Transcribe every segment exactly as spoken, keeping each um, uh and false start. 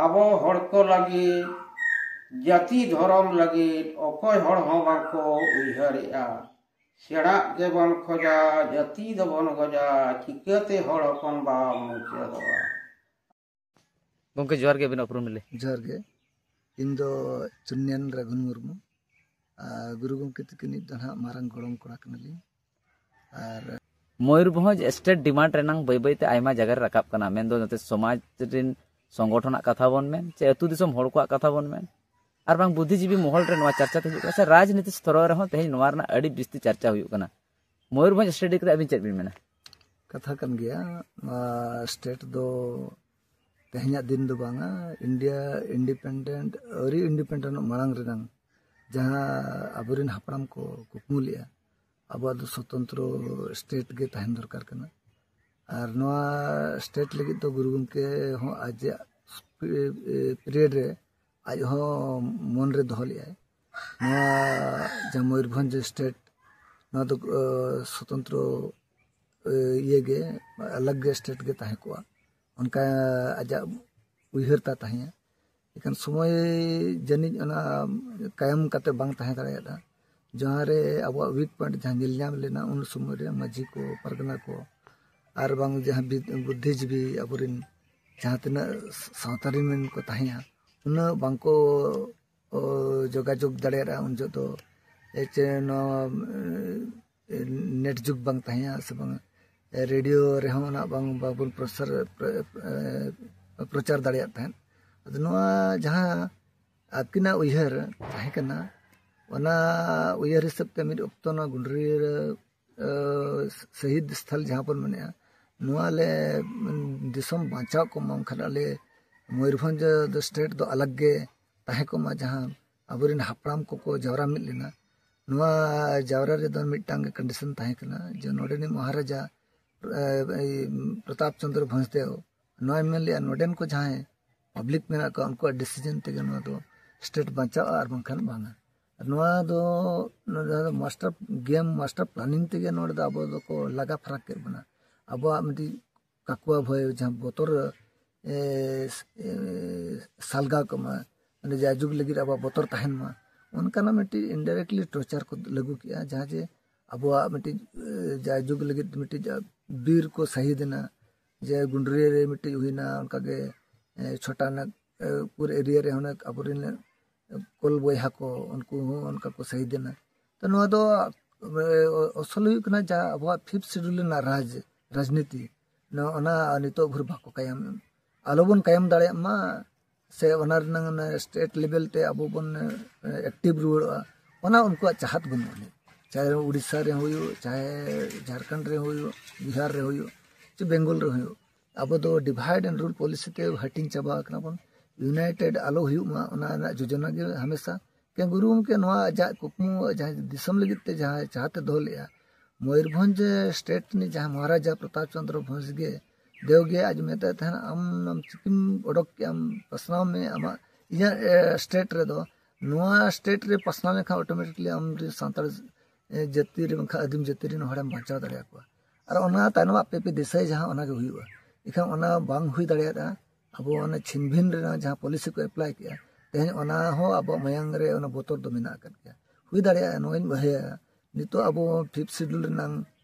ᱟᱵᱚ ᱦᱚᱲ ᱠᱚ ᱞᱟᱹᱜᱤᱫ, ᱡᱟᱹᱛᱤ ᱫᱷᱚᱨᱚᱢ ᱞᱟᱹᱜᱤᱫ ᱚᱠᱚᱭ ᱦᱚᱲ ᱦᱚᱸ ᱵᱟᱝᱠᱚ ᱩᱭᱦᱟᱹᱨᱮᱜᱼᱟ᱾ ᱥᱮᱬᱟᱜ ᱜᱮᱵᱚᱱ ᱠᱷᱚᱡᱟ, ᱡᱟᱹᱛᱤ ᱫᱚᱵᱚᱱ ᱜᱚᱡᱟ, ᱪᱤᱠᱟᱹᱛᱮ ᱦᱚᱲ ᱦᱚᱯᱚᱱ ᱵᱟᱢ ᱢᱩᱪᱟᱹᱫᱚᱜᱼᱟ? ᱜᱚᱢᱠᱮ ᱡᱚᱦᱟᱨ ᱜᱮ, ᱟᱹᱵᱤᱱ ᱩᱯᱨᱩᱢ ᱞᱟᱹᱭ᱾ ᱡᱚᱦᱟᱨ ᱜᱮ᱾ ᱤᱧ ᱫᱚ ᱪᱩᱱᱭᱟᱱ ᱨᱟᱜᱷᱩᱱ ᱢᱩᱨᱢᱩ, ᱟᱨ ᱜᱩᱨᱩ ᱜᱚᱢᱠᱮ ᱛᱟᱹᱠᱤᱱᱤᱡ ᱫᱚ ᱱᱟᱦᱟᱜ ᱢᱟᱨᱟᱝ ᱜᱚᱲᱚᱢ ᱠᱚᱲᱟ ᱠᱟᱱᱟᱞᱤᱧ᱾ ᱟᱨ ᱢᱚᱭᱩᱨᱵᱷᱚᱸᱡᱽ state demand ᱨᱮᱱᱟᱝ ᱵᱟᱹᱭ ᱵᱟᱹᱭᱛᱮ ᱟᱭᱢᱟ ᱡᱟᱭᱜᱟ ᱨᱮ ᱨᱟᱠᱟᱵ ᱠᱟᱱᱟ, ᱢᱮᱱᱫᱚ ᱱᱚᱛᱮ ᱥᱚᱢᱟᱡᱽ ᱨᱮᱱ ᱥᱚᱝᱜᱚᱴᱷᱚᱱᱟᱜ ᱠᱟᱛᱷᱟ ᱵᱚᱱ ᱢᱮᱱ, ᱪᱮ ᱟᱹᱛᱩ ᱫᱤᱥᱚᱢ ᱦᱚᱲ ᱠᱚᱣᱟᱜ ᱠᱟᱛᱷᱟ ᱵᱚᱱ ᱢᱮᱱ, ᱟᱨ ᱵᱟᱝ ᱵᱩᱫᱽᱫᱷᱤᱡᱤᱵᱤ ᱢᱚᱦᱚᱞ ᱨᱮ ᱱᱚᱣᱟ ᱪᱟᱨᱪᱟ ᱛᱮ ᱦᱤᱡᱩᱜ ᱠᱟᱱᱟ, ᱥᱮ ᱨᱟᱡᱽᱱᱤᱛᱤ ᱥᱛᱚᱨ ᱨᱮᱦᱚᱸ ᱛᱮᱦᱮᱧ ᱱᱚᱣᱟ ᱨᱮᱱᱟᱜ ᱟᱹᱰᱤ ᱵᱤᱥᱛᱤ ᱪᱟᱨᱪᱟ ᱦᱩᱭᱩᱜ ᱠᱟᱱᱟ᱾ ᱢᱚᱭᱩᱨᱵᱷᱚᱸᱡᱽ state ᱤᱫᱤ ᱠᱟᱛᱮ ᱟᱹᱵᱤᱱ ᱪᱮᱫ ᱵᱤᱱ ᱢᱮᱱᱟ? ᱠᱟᱛᱷᱟ ᱠᱟᱱ ᱜᱮᱭᱟ, ᱱᱚᱣᱟ state ᱫᱚ ᱛᱮᱦᱮᱧᱟᱜ ᱫᱤᱱ ᱫᱚ ᱵᱟᱝᱟ, ᱤᱱᱰᱤᱭᱟ independent, ᱟᱹᱣᱨᱤ independent ᱢᱟᱲᱟᱝ ᱨᱮᱱᱟᱝ ᱡᱟᱦᱟᱸ ᱟᱵᱚᱨᱮᱱ ᱦᱟᱯᱲᱟᱢ ᱠᱚ ᱠᱩᱠᱢᱩ ᱞᱮᱜᱼᱟ, ᱟᱵᱚᱣᱟᱜ ᱫᱚ ᱥᱚᱛᱚᱱᱛᱨᱚ state ᱜᱮ ᱛᱟᱦᱮᱱ ᱫᱚᱨᱠᱟᱨ ᱠᱟᱱᱟ᱾ ᱟᱨ ᱱᱚᱣᱟ state ᱞᱟᱹᱜᱤᱫ ᱫᱚ ᱜᱩᱨᱩ ᱜᱚᱢᱠᱮ ᱦᱚᱸ ᱟᱡᱟᱜ period ᱨᱮ ᱟᱡ ᱦᱚᱸ ᱢᱚᱱ ᱨᱮ ᱫᱚᱦᱚ ᱞᱮᱜᱼᱟᱭ, ᱱᱚᱣᱟ ᱡᱟᱦᱟᱸ ᱢᱚᱭᱩᱨᱵᱷᱚᱸᱡᱽ state, ᱱᱚᱣᱟ ᱫᱚ, ᱮ, ᱥᱚᱛᱚᱱᱛᱨᱚ, ᱮ, ᱤᱭᱟᱹ ᱜᱮ, ᱟᱞᱟᱜᱽ ᱜᱮ state ᱜᱮ ᱛᱟᱦᱮᱸ ᱠᱚᱜᱼᱟ, ᱚᱱᱠᱟ ᱟᱡᱟᱜ ᱩᱭᱦᱟᱹᱨ ᱛᱟᱭ ᱛᱟᱦᱮᱸᱭᱟ᱾ ᱮᱱᱠᱷᱟᱱ ᱥᱚᱢᱚᱭ ᱡᱟᱹᱱᱤᱡ ᱚᱱᱟ ᱠᱟᱭᱚᱢ ᱠᱟᱛᱮ ᱵᱟᱝ ᱛᱟᱦᱮᱸ ᱫᱟᱲᱮᱭᱟᱫᱟ, ᱡᱟᱦᱟᱸ ᱨᱮ ᱟᱵᱚᱣᱟᱜ weak point ᱡᱟᱦᱟᱸ ᱧᱮᱞ ᱧᱟᱢ ᱞᱮᱱᱟ, ᱩᱱ ᱥᱚᱢᱚᱭ ᱨᱮ ᱢᱟᱹᱡᱷᱤ ᱠᱚ, ᱯᱟᱨᱜᱟᱱᱟ ᱠᱚ, ᱟᱨ ᱵᱟᱝ ᱡᱟᱦᱟᱸ ᱵᱤᱫ-, ᱵᱩᱫᱽᱫᱷᱤᱡᱤᱵᱤ ᱟᱵᱚᱨᱮᱱ ᱡᱟᱦᱟᱸ ᱛᱤᱱᱟᱹᱜ ᱥᱟᱶᱛᱟ ᱨᱤᱱ ᱠᱚ ᱛᱟᱦᱮᱸᱭᱟ, ᱩᱱᱟᱹᱜ ᱵᱟᱝᱠᱚ, ᱚ, ᱡᱳᱜᱟᱡᱳᱜᱽ ᱫᱟᱲᱮᱭᱟᱫᱟ ᱩᱱ ᱡᱚᱦᱚᱜ ᱫᱚ᱾ ᱮ, ᱪᱮ ᱱᱚᱣᱟ, ᱮ, net ᱡᱩᱜᱽ ᱵᱟᱝ ᱛᱟᱦᱮᱸᱭᱟ ᱥᱮ ᱵᱟᱝ, ᱮ, ᱨᱮᱰᱤᱭᱳ ᱨᱮᱦᱚᱸ ᱚᱱᱟ ᱵᱟᱝ, ᱵᱟᱵᱚᱱ ᱯᱨᱚᱥᱟᱨ, ᱯᱨᱚ-, ᱮ, ᱯᱨᱚᱪᱟᱨ ᱫᱟᱲᱮᱭᱟᱜ ᱛᱟᱦᱮᱸᱫ᱾ ᱟᱫᱚ ᱱᱚᱣᱟ ᱡᱟᱦᱟᱸ ᱟᱹᱠᱤᱱᱟᱜ ᱩᱭᱦᱟᱹᱨ ᱛᱟᱦᱮᱸ ᱠᱟᱱᱟ, ᱚᱱᱟ ᱩᱭᱦᱟᱹᱨ ᱦᱤᱥᱟᱹᱵ ᱛᱮ ᱢᱤᱫ ᱚᱠᱛᱚ ᱱᱚᱣᱟ ᱜᱩᱰᱨᱤᱭᱟᱹ, ᱮ, ᱥᱚᱦᱤᱫ ᱥᱛᱷᱚᱞ ᱡᱟᱦᱟᱸ ᱵᱚᱱ ᱢᱮᱱᱮᱜᱼᱟ, ᱱᱚᱣᱟ ᱞᱮ, ᱩᱢ, ᱫᱤᱥᱚᱢ ᱵᱟᱧᱪᱟᱣ ᱠᱚ ᱮᱢᱟ, ᱵᱟᱝᱠᱷᱟᱱ ᱟᱞᱮ ᱢᱚᱭᱩᱨᱵᱷᱚᱸᱡᱽ ᱫᱚ state ᱫᱚ ᱟᱞᱟᱜᱽ ᱜᱮ ᱛᱟᱦᱮᱸ ᱠᱚᱜ ᱢᱟ, ᱡᱟᱦᱟᱸ ᱟᱵᱚᱨᱮᱱ ᱦᱟᱯᱲᱟᱢ ᱠᱚᱠᱚ ᱡᱟᱣᱨᱟ ᱢᱤᱫ ᱞᱮᱱᱟ᱾ ᱱᱚᱣᱟ ᱡᱟᱣᱨᱟ ᱨᱮᱫᱚ ᱢᱤᱫᱴᱟᱝ ᱜᱮ condition ᱛᱟᱦᱮᱸ ᱠᱟᱱᱟ ᱡᱮ ᱱᱚᱰᱮᱱᱤᱡ ᱢᱚᱦᱟᱨᱟᱡᱟ, ᱮ, ᱮ, ᱯᱨᱚᱛᱟᱯ ᱪᱚᱸᱫᱽᱨᱚ ᱵᱷᱚᱸᱡᱽᱫᱮᱣ ᱱᱚᱣᱟᱭ ᱢᱮᱱ ᱞᱮᱜᱼᱟ, ᱱᱚᱰᱮᱱ ᱠᱚ ᱡᱟᱦᱟᱸᱭ public ᱢᱮᱱᱟᱜ ᱠᱚᱣᱟ, ᱩᱱᱠᱩᱣᱟᱜ decision ᱛᱮᱜᱮ ᱱᱚᱣᱟ ᱫᱚ state ᱵᱟᱧᱪᱟᱜᱼᱟ ᱟᱨ ᱵᱟᱝᱠᱷᱟᱱ ᱵᱟᱝᱟ᱾ ᱱᱚᱣᱟ ᱫᱚ, ᱱᱚᱣᱟ ᱫᱚ master, game master planning ᱛᱮᱜᱮ ᱱᱚᱰᱮ ᱫᱚ ᱟᱵᱚ ᱫᱚᱠᱚ ᱞᱟᱜᱟ ᱯᱷᱟᱨᱟᱠ ᱠᱮᱫ ᱵᱚᱱᱟ᱾ ᱟᱵᱚᱣᱟᱜ ᱢᱤᱫᱴᱤᱡ ᱠᱟᱠᱩᱣᱟ ᱵᱷᱚᱭ, ᱡᱟᱦᱟᱸ ᱵᱚᱛᱚᱨ ᱮ, ᱮ, ᱥᱟᱞᱜᱟᱣ ᱠᱚᱢᱟ, ᱚᱸᱰᱮ ᱡᱟᱭᱡᱩᱜᱽ ᱞᱟᱹᱜᱤᱫ ᱟᱵᱚᱣᱟᱜ ᱵᱚᱛᱚᱨ ᱛᱟᱦᱮᱱ ᱢᱟ, ᱚᱱᱠᱟᱱᱟᱜ ᱢᱤᱫᱴᱤᱡ indirectly torture ᱠᱚ ᱞᱟᱹᱜᱩ ᱠᱮᱜᱼᱟ, ᱡᱟᱦᱟᱸ ᱡᱮ ᱟᱵᱚᱣᱟᱜ ᱢᱤᱫᱴᱤᱡ ᱮ, ᱡᱟᱭᱡᱩᱜᱽ ᱞᱟᱹᱜᱤᱫ ᱢᱤᱫᱴᱤᱡ ᱵᱤᱨ ᱠᱚ ᱥᱟᱹᱦᱤᱫ ᱮᱱᱟ, ᱡᱮ ᱜᱩᱱᱰᱨᱤᱭᱟᱹ ᱨᱮ ᱢᱤᱫᱴᱤᱡ ᱦᱩᱭᱱᱟ, ᱚᱱᱠᱟᱜᱮ ᱮ, ᱪᱷᱳᱴᱟ ᱱᱟᱜᱽᱯᱩᱨ ᱮᱨᱤᱭᱟ ᱨᱮ ᱚᱱᱮ ᱟᱵᱚᱨᱮᱱ ᱠᱳᱞ ᱵᱚᱭᱦᱟ ᱠᱚ, ᱩᱱᱠᱩ ᱦᱚᱸ ᱚᱱᱠᱟ ᱠᱚ ᱥᱟᱹᱦᱤᱫ ᱮᱱᱟ᱾ ᱛᱚ ᱱᱚᱣᱟ ᱫᱚ ᱮ, ᱚᱥᱚᱞ ᱦᱩᱭᱩᱜ ᱠᱟᱱᱟ ᱡᱟᱦᱟᱸ ᱟᱵᱚᱣᱟᱜ ᱯᱷᱤᱯᱛᱷ ᱥᱤᱰᱩᱞ ᱨᱮᱱᱟᱜ ᱨᱟᱡᱽ ᱨᱟᱡᱽᱱᱤᱛᱤ, ᱱᱚᱣᱟ ᱚᱱᱟ ᱱᱤᱛᱚᱜ ᱵᱷᱳᱨ ᱵᱟᱠᱚ ᱠᱟᱭᱟᱢ, ᱟᱞᱚᱵᱚᱱ ᱠᱟᱭᱟᱢ ᱫᱟᱲᱮᱭᱟᱜ ᱢᱟ, ᱥᱮ ᱚᱱᱟ ᱨᱮᱱᱟᱝ ᱚᱱᱟ ᱥᱴᱮᱴ ᱞᱮᱵᱮᱞ ᱛᱮ ᱟᱵᱚ ᱵᱚᱱ ᱮᱠᱴᱤᱵᱷ ᱨᱩᱣᱟᱹᱲᱚᱜᱼᱟ, ᱚᱱᱟ ᱩᱱᱠᱩᱣᱟᱜ ᱪᱟᱦᱟᱛ ᱵᱟᱹᱱᱩᱜ ᱟᱹᱱᱤᱡ᱾ ᱪᱟᱦᱮ ᱩᱲᱤᱥᱥᱟ ᱨᱮ ᱦᱩᱭᱩᱜ, ᱪᱟᱦᱮ ᱡᱷᱟᱲᱠᱷᱚᱸᱰ ᱨᱮ ᱦᱩᱭᱩᱜ, ᱵᱤᱦᱟᱨ ᱨᱮ ᱦᱩᱭᱩᱜ, ᱪᱮ ᱵᱮᱝᱜᱚᱞ ᱨᱮ ᱦᱩᱭᱩᱜ, ᱟᱵᱚ ᱫᱚ ᱰᱤᱵᱷᱟᱭᱤᱰ ᱮᱱᱰ ᱨᱩᱞ ᱯᱚᱞᱤᱥᱤ ᱛᱮ ᱦᱟᱹᱴᱤᱧ ᱪᱟᱵᱟ ᱟᱠᱟᱱᱟ ᱵᱚᱱ᱾ ᱤᱭᱩᱱᱟᱭᱴᱮᱰ ᱟᱞᱚ ᱦᱩᱭᱩᱜ ᱢᱟ, ᱚᱱᱟ ᱨᱮᱱᱟᱜ ᱡᱳᱡᱚᱱᱟ ᱜᱮ ᱦᱟᱢᱮᱥᱟ ᱠᱮ ᱜᱩᱨᱩ ᱜᱚᱢᱠᱮ ᱱᱚᱣᱟ ᱟᱡᱟᱜ ᱠᱩᱠᱢᱩ, ᱡᱟᱦᱟᱸ ᱫᱤᱥᱚᱢ ᱞᱟᱹᱜᱤᱫ ᱛᱮ ᱡᱟᱦᱟᱸ ᱪᱟᱦᱟᱛᱮ ᱫᱚᱦᱚ ᱞᱮᱫᱼᱟ, ᱢᱚᱭᱩᱨᱵᱷᱚᱸᱡᱽ ᱥᱴᱮᱴ ᱨᱤᱱᱤᱡ ᱡᱟᱦᱟᱸ ᱢᱚᱦᱟᱨᱟᱡᱟ ᱯᱨᱚᱛᱟᱯ ᱪᱚᱸᱫᱽᱨᱚ ᱵᱷᱚᱸᱡᱽ ᱜᱮ, ᱫᱮᱣ ᱜᱮ ᱟᱡ ᱢᱮᱛᱟᱭ ᱛᱟᱦᱮᱱᱟ, "ᱟᱢ, ᱟᱢ ᱪᱤᱠᱤᱢ ᱚᱰᱚᱠ ᱠᱮᱜᱼᱟᱢ, ᱯᱟᱥᱱᱟᱣ ᱢᱮ ᱟᱢᱟᱜ ᱤᱧᱟᱹᱜ ᱮ, ᱥᱴᱮᱴ ᱨᱮᱫᱚ, ᱱᱚᱣᱟ ᱥᱴᱮᱴ ᱨᱮ ᱯᱟᱥᱱᱟᱣ ᱞᱮᱱᱠᱷᱟᱱ ᱚᱴᱳᱢᱮᱴᱤᱠᱞᱤ ᱟᱢ ᱨᱮᱱ ᱥᱟᱱᱛᱟᱲ ᱮ, ᱡᱟᱹᱛᱤ ᱨᱮ ᱵᱟᱝᱠᱷᱟᱱ ᱟᱹᱫᱤᱢ ᱡᱟᱹᱛᱤ ᱨᱮᱱ ᱦᱚᱲᱮᱢ ᱵᱟᱧᱪᱟᱣ ᱫᱟᱲᱮᱭᱟᱠᱚᱣᱟ᱾ ᱟᱨ ᱚᱱᱟ ᱛᱟᱭᱱᱚᱢ ᱟᱯᱮ ᱯᱮ ᱫᱤᱥᱟᱹᱭᱟ ᱡᱟᱦᱟᱸ, ᱚᱱᱟᱜᱮ ᱦᱩᱭᱩᱜᱼᱟ᱾ ᱮᱱᱠᱷᱟᱱ ᱚᱱᱟ ᱵᱟᱝ ᱦᱩᱭ ᱫᱟᱲᱮᱭᱟᱫᱼᱟ᱾ ᱟᱵᱚ ᱚᱱᱟ ᱪᱷᱤᱱᱵᱷᱤᱱ ᱨᱮᱱᱟᱜ ᱡᱟᱦᱟᱸ ᱯᱚᱞᱤᱥᱤ ᱠᱚ ᱮᱯᱞᱟᱭ ᱠᱮᱜᱼᱟ, ᱛᱮᱦᱮᱧ ᱚᱱᱟ ᱦᱚᱸ ᱟᱵᱚᱣᱟᱜ ᱢᱟᱭᱟᱝ ᱨᱮ ᱚᱱᱟ ᱵᱚᱛᱚᱨ ᱫᱚ ᱢᱮᱱᱟᱜ ᱟᱠᱟᱫ ᱜᱮᱭᱟ᱾ ᱦᱩᱭ ᱫᱟᱲᱮᱭᱟᱜᱼᱟ, ᱱᱚᱣᱟᱧ ᱵᱟᱦᱮᱭᱟ, ᱱᱤᱛᱚᱜ ᱟᱵᱚ ᱯᱷᱤᱯᱛᱷ ᱥᱤᱰᱩᱞ ᱨᱮᱱᱟᱝ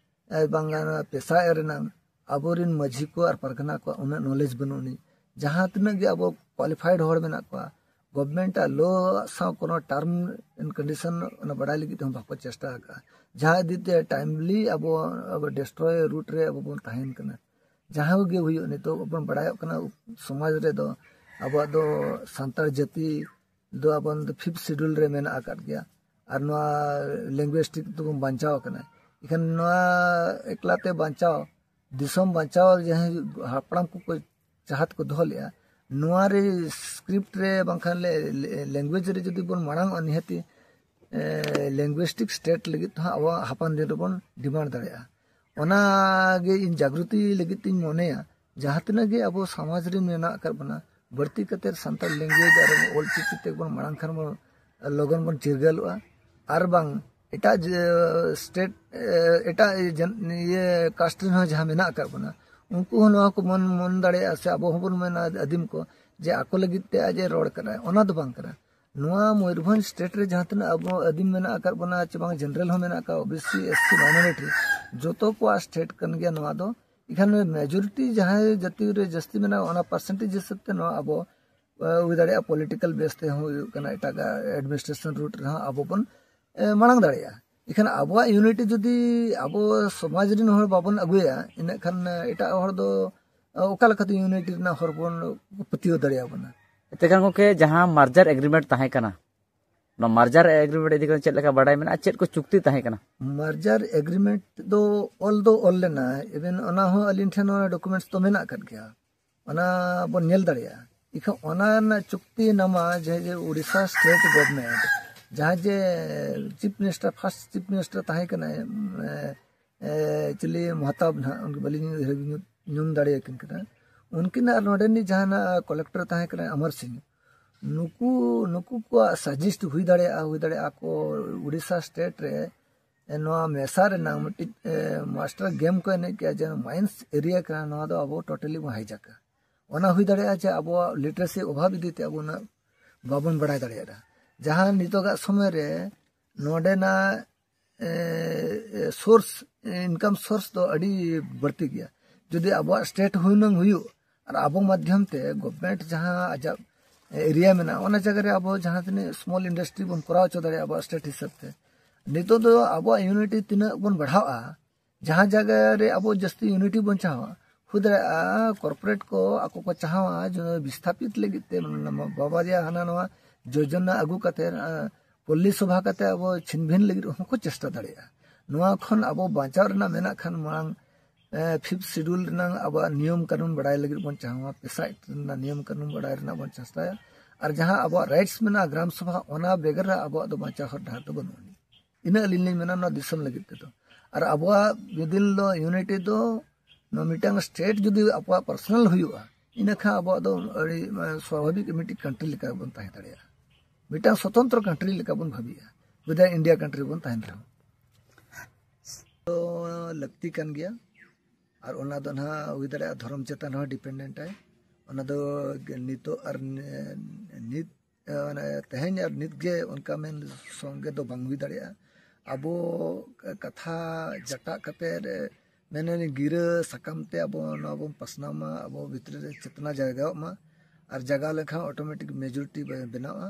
ᱮ, ᱵᱟᱝ ᱜᱟᱱᱚᱜᱼᱟ, ᱯᱮᱥᱟ ᱮᱨ ᱨᱮᱱᱟᱝ ᱟᱵᱚᱨᱮᱱ ᱢᱟᱹᱡᱷᱤ ᱠᱚ ᱟᱨ ᱯᱟᱨᱜᱟᱱᱟ ᱠᱚᱣᱟᱜ ᱩᱱᱟᱹᱜ ᱱᱚᱞᱮᱡᱽ ᱵᱟᱹᱱᱩᱜ ᱟᱹᱱᱤᱡ᱾ ᱡᱟᱦᱟᱸ ᱛᱤᱱᱟᱹᱜ ᱜᱮ ᱟᱵᱚ ᱠᱳᱣᱟᱞᱤᱯᱷᱟᱭᱤᱰ ᱦᱚᱲ ᱢᱮᱱᱟᱜ ᱠᱚᱣᱟ, ᱜᱚᱵᱷᱢᱮᱱᱴ ᱟᱜ ᱞᱚ ᱥᱟᱶ ᱠᱳᱱᱳ ᱴᱟᱨᱢ ᱮᱱᱰ ᱠᱚᱱᱰᱤᱥᱚᱱ ᱚᱱᱟ ᱵᱟᱰᱟᱭ ᱞᱟᱹᱜᱤᱫ ᱛᱮᱦᱚᱸ ᱵᱟᱠᱚ ᱪᱮᱥᱴᱟ ᱟᱠᱟᱫᱼᱟ᱾ ᱡᱟᱦᱟᱸ ᱤᱫᱤ ᱛᱮ ᱴᱟᱭᱤᱢᱞᱤ ᱟᱵᱚ, ᱟᱵᱚ ᱰᱮᱥᱴᱨᱚᱭ ᱨᱩᱴ ᱨᱮ ᱟᱵᱚ ᱵᱚᱱ ᱛᱟᱦᱮᱱ ᱠᱟᱱᱟ᱾ ᱡᱟᱦᱟᱸ ᱜᱮ ᱦᱩᱭᱩᱜ, ᱱᱤᱛᱚᱜ ᱵᱚᱱ ᱵᱟᱲᱟᱭᱚᱜ ᱠᱟᱱᱟ, ᱥᱚᱢᱟᱡᱽ ᱨᱮᱫᱚ ᱟᱵᱚᱣᱟᱜ ᱫᱚ ᱥᱟᱱᱛᱟᱲ ᱡᱟᱹᱛᱤ ᱫᱚ ᱟᱵᱚ ᱫᱚ ᱯᱷᱤᱯᱛᱷ ᱥᱤᱰᱩᱞ ᱨᱮ ᱢᱮᱱᱟᱜ ᱟᱠᱟᱫ ᱜᱮᱭᱟ᱾ ᱟᱨ ᱱᱚᱣᱟ ᱞᱤᱝᱜᱩᱭᱮᱥᱴᱤᱠ ᱫᱚᱵᱚᱱ ᱵᱟᱧᱪᱟᱣ ᱟᱠᱟᱱᱟ᱾ ᱮᱱᱠᱷᱟᱱ ᱱᱚᱣᱟ ᱮᱠᱞᱟ ᱛᱮ ᱵᱟᱧᱪᱟᱣ, ᱫᱤᱥᱚᱢ ᱵᱟᱧᱪᱟᱣ ᱡᱟᱦᱟᱸᱭ ᱦᱟᱯᱲᱟᱢ ᱠᱚᱠᱚ ᱪᱟᱦᱟᱛ ᱠᱚ ᱫᱚᱦᱚ ᱞᱮᱫᱼᱟ, ᱱᱚᱣᱟ ᱨᱮ ᱥᱠᱨᱤᱯᱴ ᱨᱮ ᱵᱟᱝᱠᱷᱟᱱ ᱞᱮ-, ᱞᱮ-, ᱞᱮᱝᱜᱩᱭᱮᱡᱽ ᱨᱮ ᱡᱩᱫᱤ ᱵᱚᱱ ᱢᱟᱲᱟᱝ ᱚᱜᱼᱟ, ᱱᱤᱦᱟᱹᱛᱤ, ᱮ, ᱞᱤᱝᱜᱩᱭᱮᱥᱴᱤᱠ ᱥᱴᱮᱴ ᱞᱟᱹᱜᱤᱫ ᱛᱮᱦᱚᱸ ᱟᱵᱚᱣᱟᱜ ᱦᱟᱯᱟᱱ ᱫᱤᱱ ᱨᱮᱵᱚᱱ ᱰᱤᱢᱟᱱᱰ ᱫᱟᱲᱮᱭᱟᱜᱼᱟ᱾ ᱚᱱᱟ ᱜᱮ ᱤᱧ ᱡᱟᱜᱽᱨᱚᱛᱤ ᱞᱟᱹᱜᱤᱫ ᱛᱤᱧ ᱢᱚᱱᱮᱭᱟ᱾ ᱡᱟᱦᱟᱸ ᱛᱤᱱᱟᱹᱜ ᱜᱮ ᱟᱵᱚ ᱥᱚᱢᱟᱡᱽ ᱨᱮ ᱢᱮᱱᱟᱜ ᱟᱠᱟᱫ ᱵᱚᱱᱟ, ᱵᱟᱹᱲᱛᱤ ᱠᱟᱛᱮ ᱥᱟᱱᱛᱟᱲ ᱞᱮᱝᱜᱩᱭᱮᱡᱽ ᱟᱨ ᱚᱞ ᱪᱤᱠᱤ ᱛᱮᱵᱚᱱ ᱢᱟᱲᱟᱝ ᱠᱷᱟᱱ ᱵᱚᱱ, ᱞᱚᱜᱚᱱ ᱵᱚᱱ ᱪᱤᱨᱜᱟᱹᱞᱚᱜᱼᱟ᱾ ᱟᱨ ᱵᱟᱝ ᱮᱴᱟᱜ ᱡᱮ-, ᱥᱴᱮᱴ, ᱮ, ᱮᱴᱟᱜ ᱡᱮᱱ-, ᱤᱭᱟᱹ ᱠᱟᱥᱴ ᱨᱮᱱ ᱦᱚᱸ ᱡᱟᱦᱟᱸ ᱢᱮᱱᱟᱜ ᱟᱠᱟᱫ ᱵᱚᱱᱟ, ᱩᱱᱠᱩ ᱦᱚᱸ ᱱᱚᱣᱟ ᱠᱚ ᱢᱚᱱ ᱢᱚᱱ ᱫᱟᱲᱮᱭᱟᱜᱼᱟ, ᱥᱮ ᱟᱵᱚ ᱦᱚᱸᱵᱚᱱ ᱢᱮᱱᱟ ᱟᱹᱫᱤᱢ ᱠᱚ, ᱡᱮ ᱟᱠᱚ ᱞᱟᱹᱜᱤᱫ ᱛᱮ ᱟᱡ ᱮ ᱨᱚᱲ ᱠᱟᱱᱟ, ᱚᱱᱟ ᱫᱚ ᱵᱟᱝ ᱠᱟᱱᱟ᱾ ᱱᱚᱣᱟ ᱢᱚᱭᱩᱨᱵᱷᱚᱸᱡᱽ ᱥᱴᱮᱴ ᱨᱮ ᱡᱟᱦᱟᱸ ᱛᱤᱱᱟᱹᱜ ᱟᱵᱚ ᱟᱹᱫᱤᱢ ᱢᱮᱱᱟᱜ ᱟᱠᱟᱫ ᱵᱚᱱᱟ ᱪᱮ ᱵᱟᱝ ᱡᱮᱱᱟᱨᱟᱞ ᱦᱚᱸ ᱢᱮᱱᱟᱜ ᱟᱠᱟᱫ, ᱳᱵᱤᱥᱤ, ᱮᱥᱥᱤ, ᱢᱟᱭᱱᱚᱨᱤᱴᱤ, ᱡᱚᱛᱚ ᱠᱚᱣᱟᱜ ᱥᱴᱮᱴ ᱠᱟᱱ ᱜᱮᱭᱟ ᱱᱚᱣᱟ ᱫᱚ᱾ ᱮᱱᱠᱷᱟᱱ ᱢᱮᱡᱚᱨᱤᱴᱤ ᱡᱟᱦᱟᱸᱭ ᱡᱟᱹᱛᱤ ᱨᱮ ᱡᱟᱹᱥᱛᱤ ᱢᱮᱱᱟᱜᱼᱟ, ᱚᱱᱟ ᱯᱟᱨᱥᱮᱱᱴᱮᱡᱽ ᱦᱤᱥᱟᱹᱵ ᱛᱮ ᱱᱚᱣᱟ ᱟᱵᱚ ᱦᱩᱭ ᱫᱟᱲᱮᱭᱟᱜᱼᱟ, ᱯᱚᱞᱤᱴᱤᱠᱟᱞ ᱵᱮᱥ ᱛᱮᱦᱚᱸ ᱦᱩᱭᱩᱜ ᱠᱟᱱᱟ, ᱮᱴᱟᱜᱟᱜ ᱮᱰᱢᱤᱱᱤᱥᱴᱨᱮᱥᱚᱱ ᱨᱩᱴ ᱨᱮᱦᱚᱸ ᱟᱵᱚ ᱵᱚᱱ ᱢᱟᱲᱟᱝ ᱫᱟᱲᱮᱭᱟᱜᱼᱟ᱾ ᱮᱱᱠᱷᱟᱱ ᱟᱵᱚᱣᱟᱜ ᱤᱭᱩᱱᱤᱴᱤ ᱡᱩᱫᱤ ᱟᱵᱚ ᱥᱚᱢᱟᱡᱽ ᱨᱮᱱ ᱦᱚᱲ ᱵᱟᱵᱚᱱ ᱟᱹᱜᱩᱭᱟ, ᱤᱱᱟᱹᱜ ᱠᱷᱟᱱ ᱮᱴᱟᱜ ᱦᱚᱲ ᱫᱚ ᱚᱠᱟ ᱞᱮᱠᱟᱛᱮ ᱤᱭᱩᱱᱤᱴᱤ ᱨᱮᱱᱟᱜ ᱦᱚᱨ ᱵᱚᱱ ᱯᱟᱹᱛᱭᱟᱹᱣ ᱫᱟᱲᱮᱭᱟᱵᱚᱱᱟ? ᱮᱱᱛᱮᱠᱷᱟᱱ ᱜᱚᱢᱠᱮ, ᱡᱟᱦᱟᱸ ᱢᱟᱨᱡᱟᱨ ᱮᱜᱽᱨᱤᱢᱮᱱᱴ ᱛᱟᱦᱮᱸ ᱠᱟᱱᱟ, ᱚᱱᱟ ᱢᱟᱨᱡᱟᱨ ᱮᱜᱽᱨᱤᱢᱮᱱᱴ ᱤᱫᱤ ᱠᱟᱛᱮ ᱪᱮᱫ ᱞᱮᱠᱟ ᱵᱟᱰᱟᱭ ᱢᱮᱱᱟᱜᱼᱟ? ᱪᱮᱫ ᱠᱚ ᱪᱩᱠᱛᱤ ᱛᱟᱦᱮᱸ ᱠᱟᱱᱟ? ᱢᱟᱨᱡᱟᱨ ᱮᱜᱽᱨᱤᱢᱮᱱᱴ ᱫᱚ ᱚᱞ ᱫᱚ ᱚᱞ ᱞᱮᱱᱟ, ᱤᱵᱷᱮᱱ ᱚᱱᱟ ᱦᱚᱸ ᱟᱹᱞᱤᱧ ᱴᱷᱮᱱ ᱚᱱᱟ ᱰᱚᱠᱩᱢᱮᱱᱴᱥ ᱫᱚ ᱢᱮᱱᱟᱜ ᱟᱠᱟᱫ ᱜᱮᱭᱟ, ᱚᱱᱟ ᱵᱚᱱ ᱧᱮᱞ ᱫᱟᱲᱮᱭᱟᱜᱼᱟ᱾ ᱤᱠᱷᱟᱹᱱ ᱚᱱᱟ ᱨᱮᱱᱟᱜ ᱪᱩᱠᱛᱤ ᱱᱟᱢᱟ ᱡᱟᱦᱟᱸ ᱡᱮ ᱩᱲᱤᱥᱥᱟ ᱥᱴᱮᱴ ᱜᱚᱵᱷᱚᱨᱱᱢᱮᱱᱴ, ᱡᱟᱦᱟᱸ ᱡᱮ chip minister, first chip minister ᱛᱟᱦᱮᱸ ᱠᱟᱱᱟᱭ, ᱮ, ᱮ, ᱪᱤᱞᱤ ᱢᱚᱦᱛᱟᱵ ᱱᱟᱦᱟᱜ, ᱩᱱᱠᱩ ᱵᱟᱹᱞᱤᱧ ᱩᱭᱦᱟᱹᱨ ᱧᱩ-, ᱧᱩᱢ ᱫᱟᱲᱮᱭᱟᱠᱤᱱ ᱠᱟᱱᱟ᱾ ᱩᱱᱠᱤᱱ ᱟᱨ ᱱᱚᱰᱮᱱᱤᱡ ᱡᱟᱦᱟᱱᱟᱜ ᱠᱚᱞᱮᱠᱴᱚᱨ ᱛᱟᱦᱮᱸ ᱠᱟᱱᱟ ᱚᱢᱚᱨ ᱥᱤᱝ, ᱱᱩᱠᱩ, ᱱᱩᱠᱩ ᱠᱚᱣᱟᱜ ᱥᱟᱡᱮᱥᱴ ᱦᱩᱭ ᱫᱟᱲᱮᱭᱟᱜᱼᱟ, ᱦᱩᱭ ᱫᱟᱲᱮᱭᱟᱜᱼᱟ ᱠᱚ ᱩᱲᱤᱥᱥᱟ ᱥᱴᱮᱴ ᱨᱮ ᱱᱚᱣᱟ ᱢᱮᱥᱟ ᱨᱮᱱᱟᱜ ᱢᱤᱫᱴᱤᱡ, ᱮ, ᱢᱟᱥᱴᱟᱨ ᱜᱮᱢ ᱠᱚ ᱮᱱᱮᱡ ᱠᱮᱜᱼᱟ, ᱡᱮ ᱢᱟᱭᱤᱱᱥ ᱮᱨᱤᱭᱟ ᱠᱟᱱᱟ, ᱱᱚᱣᱟ ᱫᱚ ᱟᱵᱚ ᱴᱳᱴᱟᱞᱤ ᱵᱚᱱ ᱦᱟᱭᱡᱟᱠᱟ᱾ ᱚᱱᱟ ᱦᱩᱭ ᱫᱟᱲᱮᱭᱟᱜᱼᱟ ᱡᱮ ᱟᱵᱚᱣᱟᱜ ᱞᱤᱴᱟᱨᱮᱥᱤ ᱚᱵᱷᱟᱵᱽ ᱤᱫᱤ ᱛᱮ ᱟᱵᱚ ᱩᱱᱟᱹᱜ ᱵᱟᱵᱚᱱ ᱵᱟᱲᱟᱭ ᱫᱟᱲᱮᱭᱟᱜᱼᱟ᱾ ᱡᱟᱦᱟᱸ ᱱᱤᱛᱚᱜᱟᱜ ᱥᱚᱢᱚᱭ ᱨᱮ ᱱᱚᱰᱮᱱᱟᱜ, ᱮ, ᱮ, ᱥᱳᱨᱥ, ᱤᱱᱠᱟᱢ ᱥᱳᱨᱥ ᱫᱚ ᱟᱹᱰᱤ ᱵᱟᱹᱲᱛᱤ ᱜᱮᱭᱟ᱾ ᱡᱩᱫᱤ ᱟᱵᱚᱣᱟᱜ ᱥᱴᱮᱴ ᱦᱩᱭᱱᱟᱝ ᱦᱩᱭᱩᱜ ᱟᱨ ᱟᱵᱚ ᱢᱟᱫᱽᱫᱷᱚᱢ ᱛᱮ ᱜᱚᱵᱷᱚᱨᱱᱢᱮᱱᱴ ᱡᱟᱦᱟᱸ ᱟᱡᱟᱜ ᱮᱨᱤᱭᱟ ᱢᱮᱱᱟᱜᱼᱟ, ᱚᱱᱟ ᱡᱟᱭᱜᱟ ᱨᱮ ᱟᱵᱚ ᱡᱟᱦᱟᱸ ᱛᱤᱱᱟᱹᱜ ᱥᱢᱚᱞ ᱤᱱᱰᱟᱥᱴᱨᱤ ᱵᱚᱱ ᱠᱚᱨᱟᱣ ᱦᱚᱪᱚ ᱫᱟᱲᱮᱭᱟᱜᱼᱟ ᱟᱵᱚᱣᱟᱜ ᱥᱴᱮᱴ ᱦᱤᱥᱟᱹᱵ ᱛᱮ᱾ ᱱᱤᱛᱚᱜ ᱫᱚ ᱟᱵᱚᱣᱟᱜ ᱤᱭᱩᱱᱤᱴᱤ ᱛᱤᱱᱟᱹᱜ ᱵᱚᱱ ᱵᱟᱲᱦᱟᱣᱟ, ᱡᱟᱦᱟᱸ ᱡᱟᱭᱜᱟ ᱨᱮ ᱟᱵᱚ ᱡᱟᱹᱥᱛᱤ ᱤᱭᱩᱱᱤᱴᱤ ᱵᱚᱱ ᱪᱟᱦᱟᱣᱟ, ᱦᱩᱭ ᱫᱟᱲᱮᱭᱟᱜᱼᱟ ᱠᱚᱨᱯᱳᱨᱮᱴ ᱠᱚ ᱟᱠᱚ ᱠᱚ ᱪᱟᱦᱟᱣᱟ ᱡᱮ ᱵᱤᱥᱛᱷᱟᱯᱤᱛ ᱞᱟᱹᱜᱤᱫ ᱛᱮ, ᱢᱟᱱᱮ, ᱵᱟᱵᱟ ᱡᱮ ᱦᱟᱱᱟ ᱱᱚᱣᱟ ᱡᱳᱡᱚᱱᱟ ᱟᱹᱜᱩ ᱠᱟᱛᱮ, ᱟ, ᱯᱚᱞᱞᱤ ᱥᱚᱵᱷᱟ ᱠᱟᱛᱮ ᱟᱵᱚ ᱪᱷᱤᱱᱵᱷᱤᱱ ᱞᱟᱹᱜᱤᱫ ᱦᱚᱸᱠᱚ ᱪᱮᱥᱴᱟ ᱫᱟᱲᱮᱭᱟᱜᱼᱟ᱾ ᱱᱚᱣᱟ ᱠᱷᱚᱱ ᱟᱵᱚ ᱵᱟᱧᱪᱟᱣ ᱨᱮᱱᱟᱜ ᱢᱮᱱᱟᱜ ᱠᱷᱟᱱ ᱢᱟᱲᱟᱝ, ᱮ, ᱯᱷᱤᱯᱛᱷ ᱥᱤᱰᱩᱞ ᱨᱮᱱᱟᱜ ᱟᱵᱚᱣᱟᱜ ᱱᱤᱭᱚᱢ ᱠᱟᱹᱱᱩᱱ ᱵᱟᱲᱟᱭ ᱞᱟᱹᱜᱤᱫ ᱵᱚᱱ ᱪᱟᱦᱟᱣᱟ, ᱯᱮᱥᱟ ᱮᱠᱴ ᱨᱮᱱᱟᱜ ᱱᱤᱭᱚᱢ ᱠᱟᱹᱱᱩᱱ ᱵᱟᱲᱟᱭ ᱨᱮᱱᱟᱜ ᱵᱚᱱ ᱪᱮᱥᱴᱟᱭᱟ᱾ ᱟᱨ ᱡᱟᱦᱟᱸ ᱟᱵᱚᱣᱟᱜ ᱨᱟᱭᱤᱴᱥ ᱢᱮᱱᱟᱜᱼᱟ ᱜᱨᱟᱢ ᱥᱚᱵᱷᱟ, ᱚᱱᱟ ᱵᱮᱜᱚᱨ ᱨᱮ ᱟᱵᱚᱣᱟᱜ ᱫᱚ ᱵᱟᱧᱪᱟᱣ ᱦᱚᱨ ᱰᱟᱦᱟᱨ ᱫᱚ ᱵᱟᱹᱱᱩᱜ ᱟᱹᱱᱤᱡ᱾ ᱤᱱᱟᱹ ᱟᱹᱞᱤᱧ ᱞᱤᱧ ᱢᱮᱱᱟ ᱱᱚᱣᱟ ᱫᱤᱥᱚᱢ ᱞᱟᱹᱜᱤᱫ ᱛᱮᱫᱚ᱾ ᱟᱨ ᱟᱵᱚᱣᱟᱜ ᱡᱩᱫᱤ ᱫᱚ ᱤᱭᱩᱱᱤᱴᱤ ᱫᱚ ᱱᱚᱣᱟ ᱢᱤᱫᱴᱟᱝ ᱥᱴᱮᱴ ᱡᱩᱫᱤ ᱟᱵᱚᱣᱟᱜ ᱯᱟᱨᱥᱚᱱᱟᱞ ᱦᱩᱭᱩᱜᱼᱟ, ᱤᱱᱟᱹᱠᱷᱟᱱ ᱟᱵᱚᱣᱟᱜ ᱫᱚ ᱟᱹᱰᱤ, ᱢᱟᱱᱮ, ᱥᱣᱟᱵᱷᱟᱵᱤᱠ ᱢᱤᱫᱴᱤᱡ ᱠᱟᱱᱴᱨᱤ ᱞᱮᱠᱟ ᱵᱚᱱ ᱛᱟᱦᱮᱸ ᱫᱟᱲᱮᱭᱟᱜᱼᱟ, ᱢᱤᱫᱴᱟᱝ ᱥᱚᱛᱚᱱᱛᱨᱚ ᱠᱟᱱᱴᱨᱤ ᱞᱮᱠᱟ ᱵᱚᱱ ᱵᱷᱟᱹᱵᱤᱜᱼᱟ, ᱡᱩᱫᱤ ᱤᱱᱰᱤᱭᱟ ᱠᱟᱱᱴᱨᱤ ᱵᱚᱱ ᱛᱟᱦᱮᱱ ᱨᱮᱦᱚᱸ᱾ ᱛᱚ ᱞᱟᱹᱠᱛᱤ ᱠᱟᱱ ᱜᱮᱭᱟ᱾ ᱟᱨ ᱚᱱᱟ ᱫᱚ ᱱᱟᱦᱟᱜ ᱦᱩᱭ ᱫᱟᱲᱮᱭᱟᱜᱼᱟ ᱫᱷᱚᱨᱚᱢ ᱪᱮᱛᱟᱱ ᱨᱮᱦᱚᱸ ᱰᱤᱯᱮᱱᱰᱮᱱᱴ ᱟᱭ᱾ ᱚᱱᱟ ᱫᱚ ᱱᱤᱛᱚᱜ ᱟᱨ ᱱᱤᱛ ᱢᱟᱱᱮ ᱛᱮᱦᱮᱧ ᱟᱨ ᱱᱤᱛ ᱜᱮ ᱚᱱᱠᱟ ᱢᱮᱱ ᱥᱚᱝᱜᱮ ᱫᱚ ᱵᱟᱝ ᱦᱩᱭ ᱫᱟᱲᱮᱭᱟᱜᱼᱟ᱾ ᱟᱵᱚ ᱠᱟᱛᱷᱟ ᱡᱟᱴᱟᱜ ᱠᱟᱛᱮ ᱢᱮᱱᱮᱱ ᱜᱤᱨᱟᱹ ᱥᱟᱠᱟᱢ ᱛᱮ ᱟᱵᱚ ᱱᱚᱣᱟ ᱵᱚᱱ ᱯᱟᱥᱱᱟᱣ ᱢᱟ, ᱟᱵᱚ ᱵᱷᱤᱛᱨᱤ ᱨᱮ ᱪᱮᱛᱱᱟ ᱡᱟᱭᱜᱟᱣᱜ ᱢᱟ᱾ ᱟᱨ ᱡᱟᱭᱜᱟ ᱞᱮᱱᱠᱷᱟᱱ ᱚᱴᱳᱢᱮᱴᱤᱠ ᱢᱮᱡᱚᱨᱤᱴᱤ ᱵᱮᱱᱟᱜᱼᱟ᱾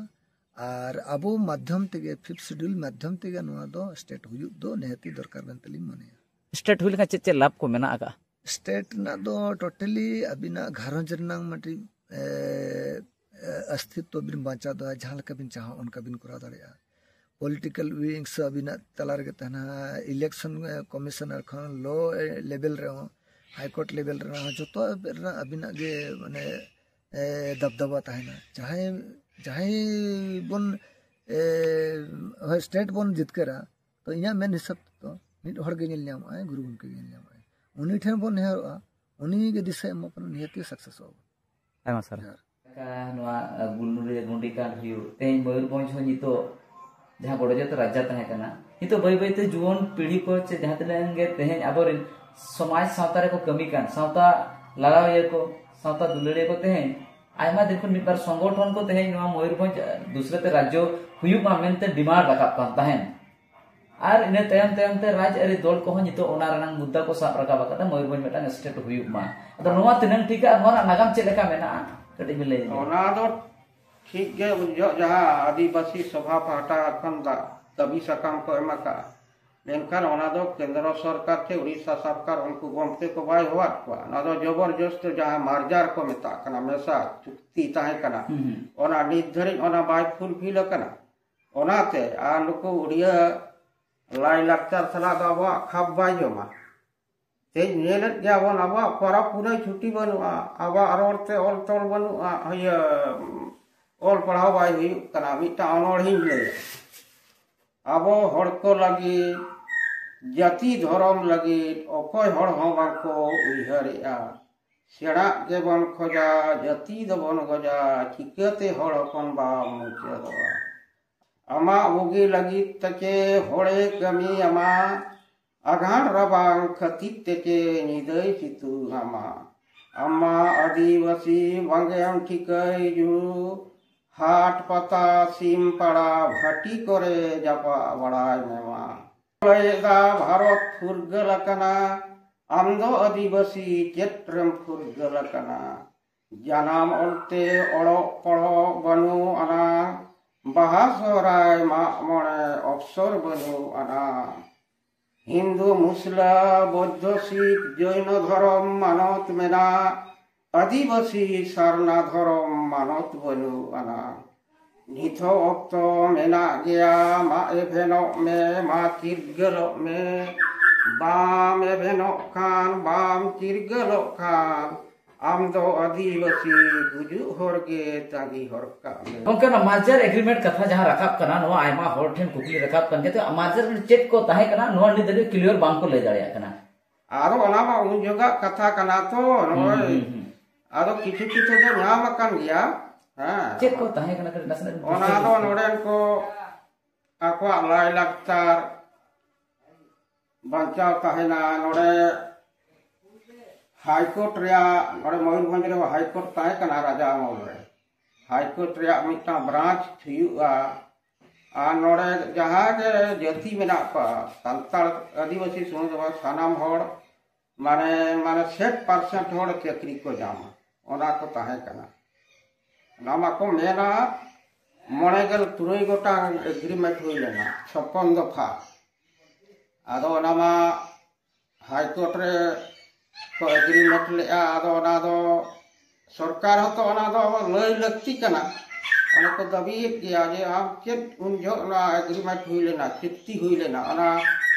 ᱟᱨ ᱟᱵᱚ ᱢᱟᱫᱽᱫᱷᱚᱢ ᱛᱮᱜᱮ, ᱯᱷᱤᱯᱛᱷ ᱥᱤᱰᱩᱞ ᱢᱟᱫᱽᱫᱷᱚᱢ ᱛᱮᱜᱮ ᱱᱚᱣᱟ ᱫᱚ ᱥᱴᱮᱴ ᱦᱩᱭᱩᱜ ᱫᱚ ᱱᱤᱦᱟᱹᱛᱤ ᱫᱚᱨᱠᱟᱨ ᱢᱮᱱᱛᱮ ᱞᱤᱧ ᱢᱚᱱᱮᱭᱟ᱾ ᱥᱴᱮᱴ ᱦᱩᱭ ᱞᱮᱠᱷᱟᱱ ᱪᱮᱫ ᱪᱮᱫ ᱞᱟᱵᱷ ᱠᱚ ᱢᱮᱱᱟᱜ ᱟᱠᱟᱫᱼᱟ? ᱥᱴᱮᱴ ᱨᱮᱱᱟᱜ ᱫᱚ ᱴᱳᱴᱟᱞᱤ ᱟᱹᱵᱤᱱᱟᱜ ᱜᱷᱟᱨᱚᱸᱡᱽ ᱨᱮᱱᱟᱜ ᱢᱤᱫᱴᱤᱡ ᱮ, ᱮ, ᱚᱥᱛᱤᱛᱣᱚ ᱵᱤᱱ ᱵᱟᱧᱪᱟᱣ ᱫᱚᱦᱚᱭᱟ᱾ ᱡᱟᱦᱟᱸ ᱞᱮᱠᱟ ᱵᱤᱱ ᱪᱟᱦᱟᱣ ᱚᱱᱠᱟ ᱵᱤᱱ ᱠᱚᱨᱟᱣ ᱫᱟᱲᱮᱭᱟᱜᱼᱟ᱾ ᱯᱚᱞᱤᱴᱤᱠᱟᱞ ᱣᱤᱝᱥ ᱟᱹᱵᱤᱱᱟᱜ ᱛᱟᱞᱟ ᱨᱮᱜᱮ ᱛᱟᱦᱮᱱᱟ᱾ ᱤᱞᱮᱠᱥᱚᱱ ᱠᱚᱢᱤᱥᱚᱱᱟᱨ ᱠᱷᱚᱱ ᱞᱳ ᱞᱮᱵᱮᱞ ᱨᱮᱦᱚᱸ, ᱦᱟᱭᱠᱳᱨᱴ ᱞᱮᱵᱮᱞ ᱨᱮᱱᱟᱜ ᱦᱚᱸ, ᱡᱚᱛᱚ ᱨᱮᱱᱟᱜ ᱟᱹᱵᱤᱱᱟᱜ ᱜᱮ ᱢᱟᱱᱮ ᱮ, ᱫᱟᱵᱫᱟᱵᱟ ᱛᱟᱦᱮᱱᱟ᱾ ᱡᱟᱦᱟᱸᱭ ᱡᱟᱦᱟᱸᱭ ᱵᱚᱱ ᱮ, ᱦᱳᱭ, ᱥᱴᱮᱴ ᱵᱚᱱ ᱡᱤᱛᱠᱟᱹᱨᱟ, ᱛᱚ ᱤᱧᱟᱹᱜ ᱢᱮᱱ ᱦᱤᱥᱟᱹᱵ ᱛᱮᱫᱚ ᱢᱤᱫ ᱦᱚᱲ ᱜᱮ ᱧᱮᱞ ᱧᱟᱢᱚᱜᱼᱟᱭ, ᱜᱩᱨᱩ ᱜᱚᱢᱠᱮ ᱜᱮ ᱧᱮᱞ ᱧᱟᱢᱚᱜᱼᱟᱭ᱾ ᱩᱱᱤ ᱴᱷᱮᱱ ᱵᱚᱱ ᱱᱮᱦᱚᱨᱚᱜᱼᱟ, ᱩᱱᱤ ᱜᱮ ᱫᱤᱥᱟᱹ ᱮᱢᱟ ᱵᱚᱱᱟ, ᱱᱤᱦᱟᱹᱛᱤ ᱥᱟᱠᱥᱮᱥᱚᱜᱼᱟ ᱵᱚᱱ᱾ ᱟᱭᱢᱟ ᱥᱟᱨᱦᱟᱣ᱾ ᱡᱚᱦᱟᱨ᱾ ᱱᱚᱣᱟ ᱜᱩᱞᱱᱩᱨᱤ ᱜᱩᱱᱰᱤ ᱠᱟᱱᱰ ᱦᱩᱭᱩᱜ, ᱛᱮᱦᱮᱧ ᱢᱚᱭᱩᱨᱵᱷᱚᱸᱡᱽ ᱦᱚᱸ ᱱᱤᱛᱚᱜ ᱡᱟᱦᱟᱸ ᱜᱚᱰᱚᱡᱟᱹᱛ ᱨᱟᱡᱟ ᱛᱟᱦᱮᱸ ᱠᱟᱱᱟ, ᱱᱤᱛᱚᱜ ᱵᱟᱹᱭ ᱵᱟᱹᱭᱛᱮ ᱡᱩᱣᱟᱹᱱ ᱯᱤᱲᱦᱤ ᱠᱚ ᱪᱮ ᱡᱟᱦᱟᱸ ᱛᱤᱱᱟᱹᱜ ᱜᱮ ᱛᱮᱦᱮᱧ ᱟᱵᱚᱨᱮᱱ ᱥᱚᱢᱟᱡᱽ ᱥᱟᱶᱛᱟ ᱨᱮᱠᱚ ᱠᱟᱹᱢᱤ ᱠᱟᱱ, ᱥᱟᱶᱛᱟ ᱞᱟᱲᱟᱣᱤᱭᱟᱹ ᱠᱚ, ᱥᱟᱶᱛᱟ ᱫᱩᱞᱟᱹᱲᱤᱭᱟᱹ ᱠᱚ, ᱛᱮᱦᱮᱧ ᱟᱭᱢᱟ ᱫᱤᱱ ᱠᱷᱚᱱ ᱢᱤᱫ ᱵᱟᱨ ᱥᱚᱝᱜᱚᱴᱷᱚᱱ ᱠᱚ ᱛᱮᱦᱮᱧ ᱱᱚᱣᱟ ᱢᱚᱭᱩᱨᱵᱷᱚᱸᱡᱽ ᱫᱩᱥᱨᱟᱹ ᱛᱮ ᱨᱟᱡᱽᱡᱚ ᱦᱩᱭᱩᱜ ᱢᱟ ᱢᱮᱱᱛᱮ ᱰᱤᱢᱟᱱᱰ ᱨᱟᱠᱟᱵ ᱠᱟᱱ ᱛᱟᱦᱮᱸᱱ᱾ ᱟᱨ ᱤᱱᱟᱹ ᱛᱟᱭᱚᱢ ᱛᱟᱭᱚᱢ ᱛᱮ ᱨᱟᱡᱽ ᱟᱹᱨᱤ ᱫᱚᱞ ᱠᱚᱦᱚᱸ ᱱᱤᱛᱚᱜ ᱚᱱᱟ ᱨᱮᱱᱟᱜ ᱢᱩᱫᱽᱫᱟ ᱠᱚ ᱥᱟᱵ ᱨᱟᱠᱟᱵ ᱟᱠᱟᱫᱟ, ᱢᱚᱭᱩᱨᱵᱷᱚᱸᱡᱽ ᱢᱤᱫᱴᱟᱝ ᱥᱴᱮᱴ ᱦᱩᱭᱩᱜ ᱢᱟ᱾ ᱟᱫᱚ ᱱᱚᱣᱟ ᱛᱤᱱᱟᱹᱝ ᱴᱷᱤᱠᱟ ᱟᱨ ᱱᱚᱣᱟ ᱨᱮᱱᱟᱜ ᱱᱟᱜᱟᱢ ᱪᱮᱫ ᱞᱮᱠᱟ ᱢᱮᱱᱟᱜᱼᱟ, ᱠᱟᱹᱴᱤᱡ ᱵᱤᱱ ᱞᱟᱹᱭ ᱞᱮᱠᱷᱟᱱ? ᱚᱱᱟ ᱫᱚ ᱴᱷᱤᱠ ᱜᱮ, ᱩᱱ ᱡᱚᱦᱚᱜ ᱡᱟᱦᱟᱸ ᱟᱹᱫᱤᱵᱟᱹᱥᱤ ᱥᱚᱵᱷᱟ ᱯᱟᱦᱴᱟ ᱠᱷᱚᱱ ᱫᱟ-, ᱫᱟᱹᱵᱤ ᱥᱟᱠᱟᱢ ᱠᱚ ᱮᱢ ᱟᱠᱟᱫᱼᱟ, ᱢᱮᱱᱠᱷᱟᱱ ᱚᱱᱟ ᱫᱚ ᱠᱮᱱᱫᱨᱚ ᱥᱚᱨᱠᱟᱨ ᱪᱮ ᱩᱲᱤᱥᱥᱟ ᱥᱚᱨᱠᱟᱨ ᱩᱱᱠᱩ ᱜᱚᱢᱠᱮ ᱠᱚ ᱵᱟᱭ ᱦᱚᱦᱚᱣᱟᱫ ᱠᱚᱣᱟ᱾ ᱚᱱᱟ ᱫᱚ ᱡᱚᱵᱚᱨᱡᱚᱥᱛ ᱡᱟᱦᱟᱸ ᱢᱟᱨᱡᱟᱨ ᱠᱚ ᱢᱮᱛᱟᱜ ᱠᱟᱱᱟ, ᱢᱮᱥᱟ ᱪᱩᱠᱛᱤ ᱛᱟᱦᱮᱸ ᱠᱟᱱᱟ, ᱦᱩᱸ, ᱦᱩᱸ᱾ ᱚᱱᱟ ᱱᱤᱛ ᱫᱷᱟᱹᱨᱤᱡ ᱚᱱᱟ ᱵᱟᱭ ᱯᱷᱩᱞᱯᱷᱤᱞ ᱟᱠᱟᱱᱟ᱾ ᱚᱱᱟᱛᱮ ᱟᱨ ᱱᱩᱠᱩ ᱩᱲᱤᱭᱟᱹ ᱞᱟᱭᱼᱞᱟᱠᱪᱟᱨ ᱥᱟᱞᱟᱜ ᱫᱚ ᱟᱵᱚᱣᱟᱜ ᱠᱷᱟᱯ ᱵᱟᱭ ᱡᱚᱢᱟ᱾ ᱛᱮᱧ ᱧᱮᱞᱮᱫ ᱜᱮᱭᱟ ᱵᱚᱱ, ᱟᱵᱚᱣᱟᱜ ᱯᱚᱨᱚᱵᱽ ᱯᱩᱱᱟᱹᱭ ᱪᱷᱩᱴᱤ ᱵᱟᱹᱱᱩᱜᱼᱟ, ᱟᱵᱚᱣᱟᱜ ᱨᱚᱲ ᱛᱮ ᱚᱞ ᱛᱚᱞ ᱵᱟᱹᱱᱩᱜᱼᱟ, ᱤᱭᱟᱹ, ᱚᱞ ᱯᱟᱲᱦᱟᱣ ᱵᱟᱭ ᱦᱩᱭᱩᱜ ᱠᱟᱱᱟ᱾ ᱢᱤᱫᱴᱟᱝ ᱚᱱᱚᱬᱦᱮᱧ ᱞᱟᱹᱭᱟ, ᱟᱵᱚ ᱦᱚᱲ ᱠᱚ ᱞᱟᱹᱜᱤᱫ, ᱡᱟᱹᱛᱤ ᱫᱷᱚᱨᱚᱢ ᱞᱟᱹᱜᱤᱫ ᱚᱠᱚᱭ ᱦᱚᱲ ᱦᱚᱸ ᱵᱟᱝᱠᱚ ᱩᱭᱦᱟᱹᱨᱮᱜᱼᱟ᱾ ᱥᱮᱬᱟᱜ ᱜᱮᱵᱚᱱ ᱠᱷᱚᱡᱟ, ᱡᱟᱹᱛᱤ ᱫᱚᱵᱚᱱ ᱜᱚᱡᱟ, ᱪᱤᱠᱟᱹᱛᱮ ᱦᱚᱲ ᱦᱚᱯᱚᱱ ᱵᱟᱢ ᱢᱩᱪᱟᱹᱫᱚᱜᱼᱟ? ᱟᱢᱟᱜ ᱵᱩᱜᱤ ᱞᱟᱹᱜᱤᱫ ᱛᱮᱪᱮ ᱦᱚᱲᱮ ᱠᱟᱹᱢᱤᱭᱟᱢᱟ, ᱟᱜᱷᱟᱬ ᱨᱟᱵᱟᱝ ᱠᱷᱟᱹᱛᱤᱨ ᱛᱮᱪᱮ ᱧᱤᱫᱟᱹᱭ ᱥᱤᱛᱩᱝ ᱟᱢᱟ᱾ ᱟᱢ ᱢᱟ ᱟᱹᱫᱤᱵᱟᱹᱥᱤ ᱵᱟᱝᱜᱮᱢ ᱴᱷᱤᱠᱟᱹᱭ ᱡᱩᱲᱩ, ᱦᱟᱴ ᱯᱟᱛᱟ ᱥᱤᱢ ᱯᱟᱲᱟ ᱵᱷᱟᱹᱴᱤ ᱠᱚᱨᱮ ᱡᱟᱯᱟᱜ ᱵᱟᱲᱟᱭ ᱢᱮ ᱢᱟ᱾ ᱞᱟᱹᱭᱮᱫᱟ ᱵᱷᱟᱨᱚᱛ ᱯᱷᱩᱨᱜᱟᱹᱞ ᱟᱠᱟᱱᱟ, ᱟᱢ ᱫᱚ ᱟᱹᱫᱤᱵᱟᱹᱥᱤ ᱪᱮᱫ ᱨᱮᱢ ᱯᱷᱩᱨᱜᱟᱹᱞ ᱟᱠᱟᱱᱟ? ᱡᱟᱱᱟᱢ ᱚᱞᱛᱮ ᱚᱞᱚᱜ ᱯᱚᱲᱦᱚᱜ ᱵᱟᱹᱱᱩᱜ ᱟᱱᱟ, ᱵᱟᱦᱟ ᱥᱚᱦᱨᱟᱭ ᱢᱟᱜ ᱢᱚᱬᱮ ᱚᱯᱥᱚᱨ ᱵᱟᱹᱱᱩᱜ ᱟᱱᱟ᱾ ᱦᱤᱱᱫᱩ ᱢᱩᱥᱞᱟ ᱵᱳᱫᱽᱫᱷᱚ ᱥᱤᱠᱷ ᱡᱚᱭᱱᱚ ᱫᱷᱚᱨᱚᱢ ᱢᱟᱱᱚᱛ ᱢᱮᱱᱟᱜ, ᱟᱹᱫᱤᱵᱟᱹᱥᱤ ᱥᱟᱨᱱᱟ ᱫᱷᱚᱨᱚᱢ ᱢᱟᱱᱚᱛ ᱵᱟᱹᱱᱩᱜ ᱟᱱᱟ᱾ ᱱᱤᱛᱚᱜ ᱚᱠᱛᱚ ᱢᱮᱱᱟᱜ ᱜᱮᱭᱟ, ᱢᱟ ᱮᱵᱷᱮᱱᱚᱜ ᱢᱮ, ᱢᱟ ᱪᱤᱨᱜᱟᱹᱞᱚᱜ ᱢᱮ᱾ ᱵᱟᱢ ᱮᱵᱷᱮᱱᱚᱜ ᱠᱷᱟᱱ, ᱵᱟᱢ ᱪᱤᱨᱜᱟᱹᱞᱚᱜ ᱠᱷᱟᱱ, ᱟᱢ ᱫᱚ ᱟᱹᱫᱤᱵᱟᱹᱥᱤ ᱜᱩᱡᱩᱜ ᱦᱚᱲ ᱜᱮ ᱛᱟᱺᱜᱤ ᱦᱚᱨ ᱠᱟᱜ ᱢᱮ᱾ ᱜᱚᱢᱠᱮ, ᱚᱱᱟ merger agreement ᱠᱟᱛᱷᱟ ᱡᱟᱦᱟᱸ ᱨᱟᱠᱟᱵ ᱠᱟᱱᱟ, ᱱᱚᱣᱟ ᱟᱭᱢᱟ ᱦᱚᱲ ᱴᱷᱮᱱ ᱠᱩᱠᱞᱤ ᱨᱟᱠᱟᱵ ᱠᱟᱱ ᱜᱮᱭᱟ, ᱛᱚ merger ᱨᱮ ᱪᱮᱫ ᱠᱚ ᱛᱟᱦᱮᱸ ᱠᱟᱱᱟ, ᱱᱚᱣᱟ ᱱᱤᱛ ᱫᱷᱟᱹᱵᱤᱡ clear ᱵᱟᱝ ᱠᱚ ᱞᱟᱹᱭ ᱫᱟᱲᱮᱭᱟᱜ ᱠᱟᱱᱟ᱾ ᱟᱫᱚ ᱚᱱᱟ ᱢᱟ ᱩᱱ ᱡᱚᱦᱚᱜᱟᱜ ᱠᱟᱛᱷᱟ ᱠᱟᱱᱟ ᱛᱚ, ᱦᱩᱸ, ᱱᱚᱜᱼᱚᱭ᱾ ᱦᱩᱸ, ᱦᱩᱸ᱾ ᱟᱫᱚ ᱠᱤᱪᱷᱩ ᱠᱤᱪᱷᱩ ᱫᱚ ᱧᱟᱢ ᱟᱠᱟᱱ ᱜᱮᱭᱟ᱾ ᱦᱮᱸ᱾ ᱪᱮᱫ ᱠᱚ ᱛᱟᱦᱮᱸ ᱠᱟᱱᱟ, ᱠᱟᱹᱴᱤᱡ ᱱᱟᱥᱮᱱᱟᱜ ᱵᱤᱱ ᱚᱱᱟ ᱵᱤᱥᱛᱟᱨ ᱫᱚ ᱛᱮ? ᱱᱚᱰᱮᱱ ᱠᱚ ᱟᱠᱚᱣᱟᱜ ᱞᱟᱭᱼᱞᱟᱠᱪᱟᱨ ᱵᱟᱧᱪᱟᱣ ᱛᱟᱦᱮᱱᱟ᱾ ᱱᱚᱰᱮ High Court ᱨᱮᱭᱟᱜ, ᱱᱚᱰᱮ ᱢᱚᱭᱩᱨᱵᱷᱚᱸᱡᱽ ᱨᱮ High Court ᱛᱟᱦᱮᱸ ᱠᱟᱱᱟ ᱨᱟᱡᱟ ᱟᱢᱚᱞ ᱨᱮ, High Court ᱨᱮᱭᱟᱜ ᱢᱤᱫᱴᱟᱝ branch ᱦᱩᱭᱩᱜᱼᱟ᱾ ᱟᱨ ᱱᱚᱰᱮ ᱡᱟᱦᱟᱸ ᱜᱮ ᱡᱟᱹᱛᱤ ᱢᱮᱱᱟᱜ ᱠᱚᱣᱟ, ᱥᱟᱱᱛᱟᱲ, ᱟᱹᱫᱤᱵᱟᱹᱥᱤ ᱥᱩᱢᱩᱝ ᱫᱚ ᱵᱟᱝ, ᱥᱟᱱᱟᱢ ᱦᱚᱲ ᱢᱟᱱᱮ, ᱢᱟᱱᱮ ᱥᱟᱴ percent ᱦᱚᱲ ᱪᱟᱹᱠᱨᱤ ᱠᱚ ᱧᱟᱢᱟ, ᱚᱱᱟ ᱠᱚ ᱛᱟᱦᱮᱸ ᱠᱟᱱᱟ᱾ ᱚᱱᱟ ᱢᱟᱠᱚ ᱢᱮᱱᱟ, ᱢᱚᱬᱮ ᱜᱮᱞ ᱛᱩᱨᱩᱭ ᱜᱚᱴᱟᱝ agreement ᱦᱩᱭ ᱞᱮᱱᱟ, ᱪᱷᱚᱯᱯᱚᱱ ᱫᱚᱯᱷᱟ᱾ ᱟᱫᱚ ᱚᱱᱟ ᱢᱟ High Court ᱨᱮ ᱠᱚ agreement ᱞᱮᱫᱼᱟ᱾ ᱟᱫᱚ ᱚᱱᱟ ᱫᱚ ᱥᱚᱨᱠᱟᱨ ᱦᱚᱸᱛᱚ ᱚᱱᱟ ᱫᱚ ᱟᱵᱚ ᱞᱟᱹᱭ ᱞᱟᱹᱠᱛᱤ ᱠᱟᱱᱟ᱾ ᱚᱱᱟ ᱠᱚ ᱫᱟᱹᱵᱤᱭᱮᱫ ᱜᱮᱭᱟ ᱡᱮ ᱟᱢ ᱪᱮᱫ ᱩᱱ ᱡᱚᱦᱚᱜ ᱚᱱᱟ agreement ᱦᱩᱭ ᱞᱮᱱᱟ, ᱪᱩᱠᱛᱤ ᱦᱩᱭ ᱞᱮᱱᱟ, ᱚᱱᱟ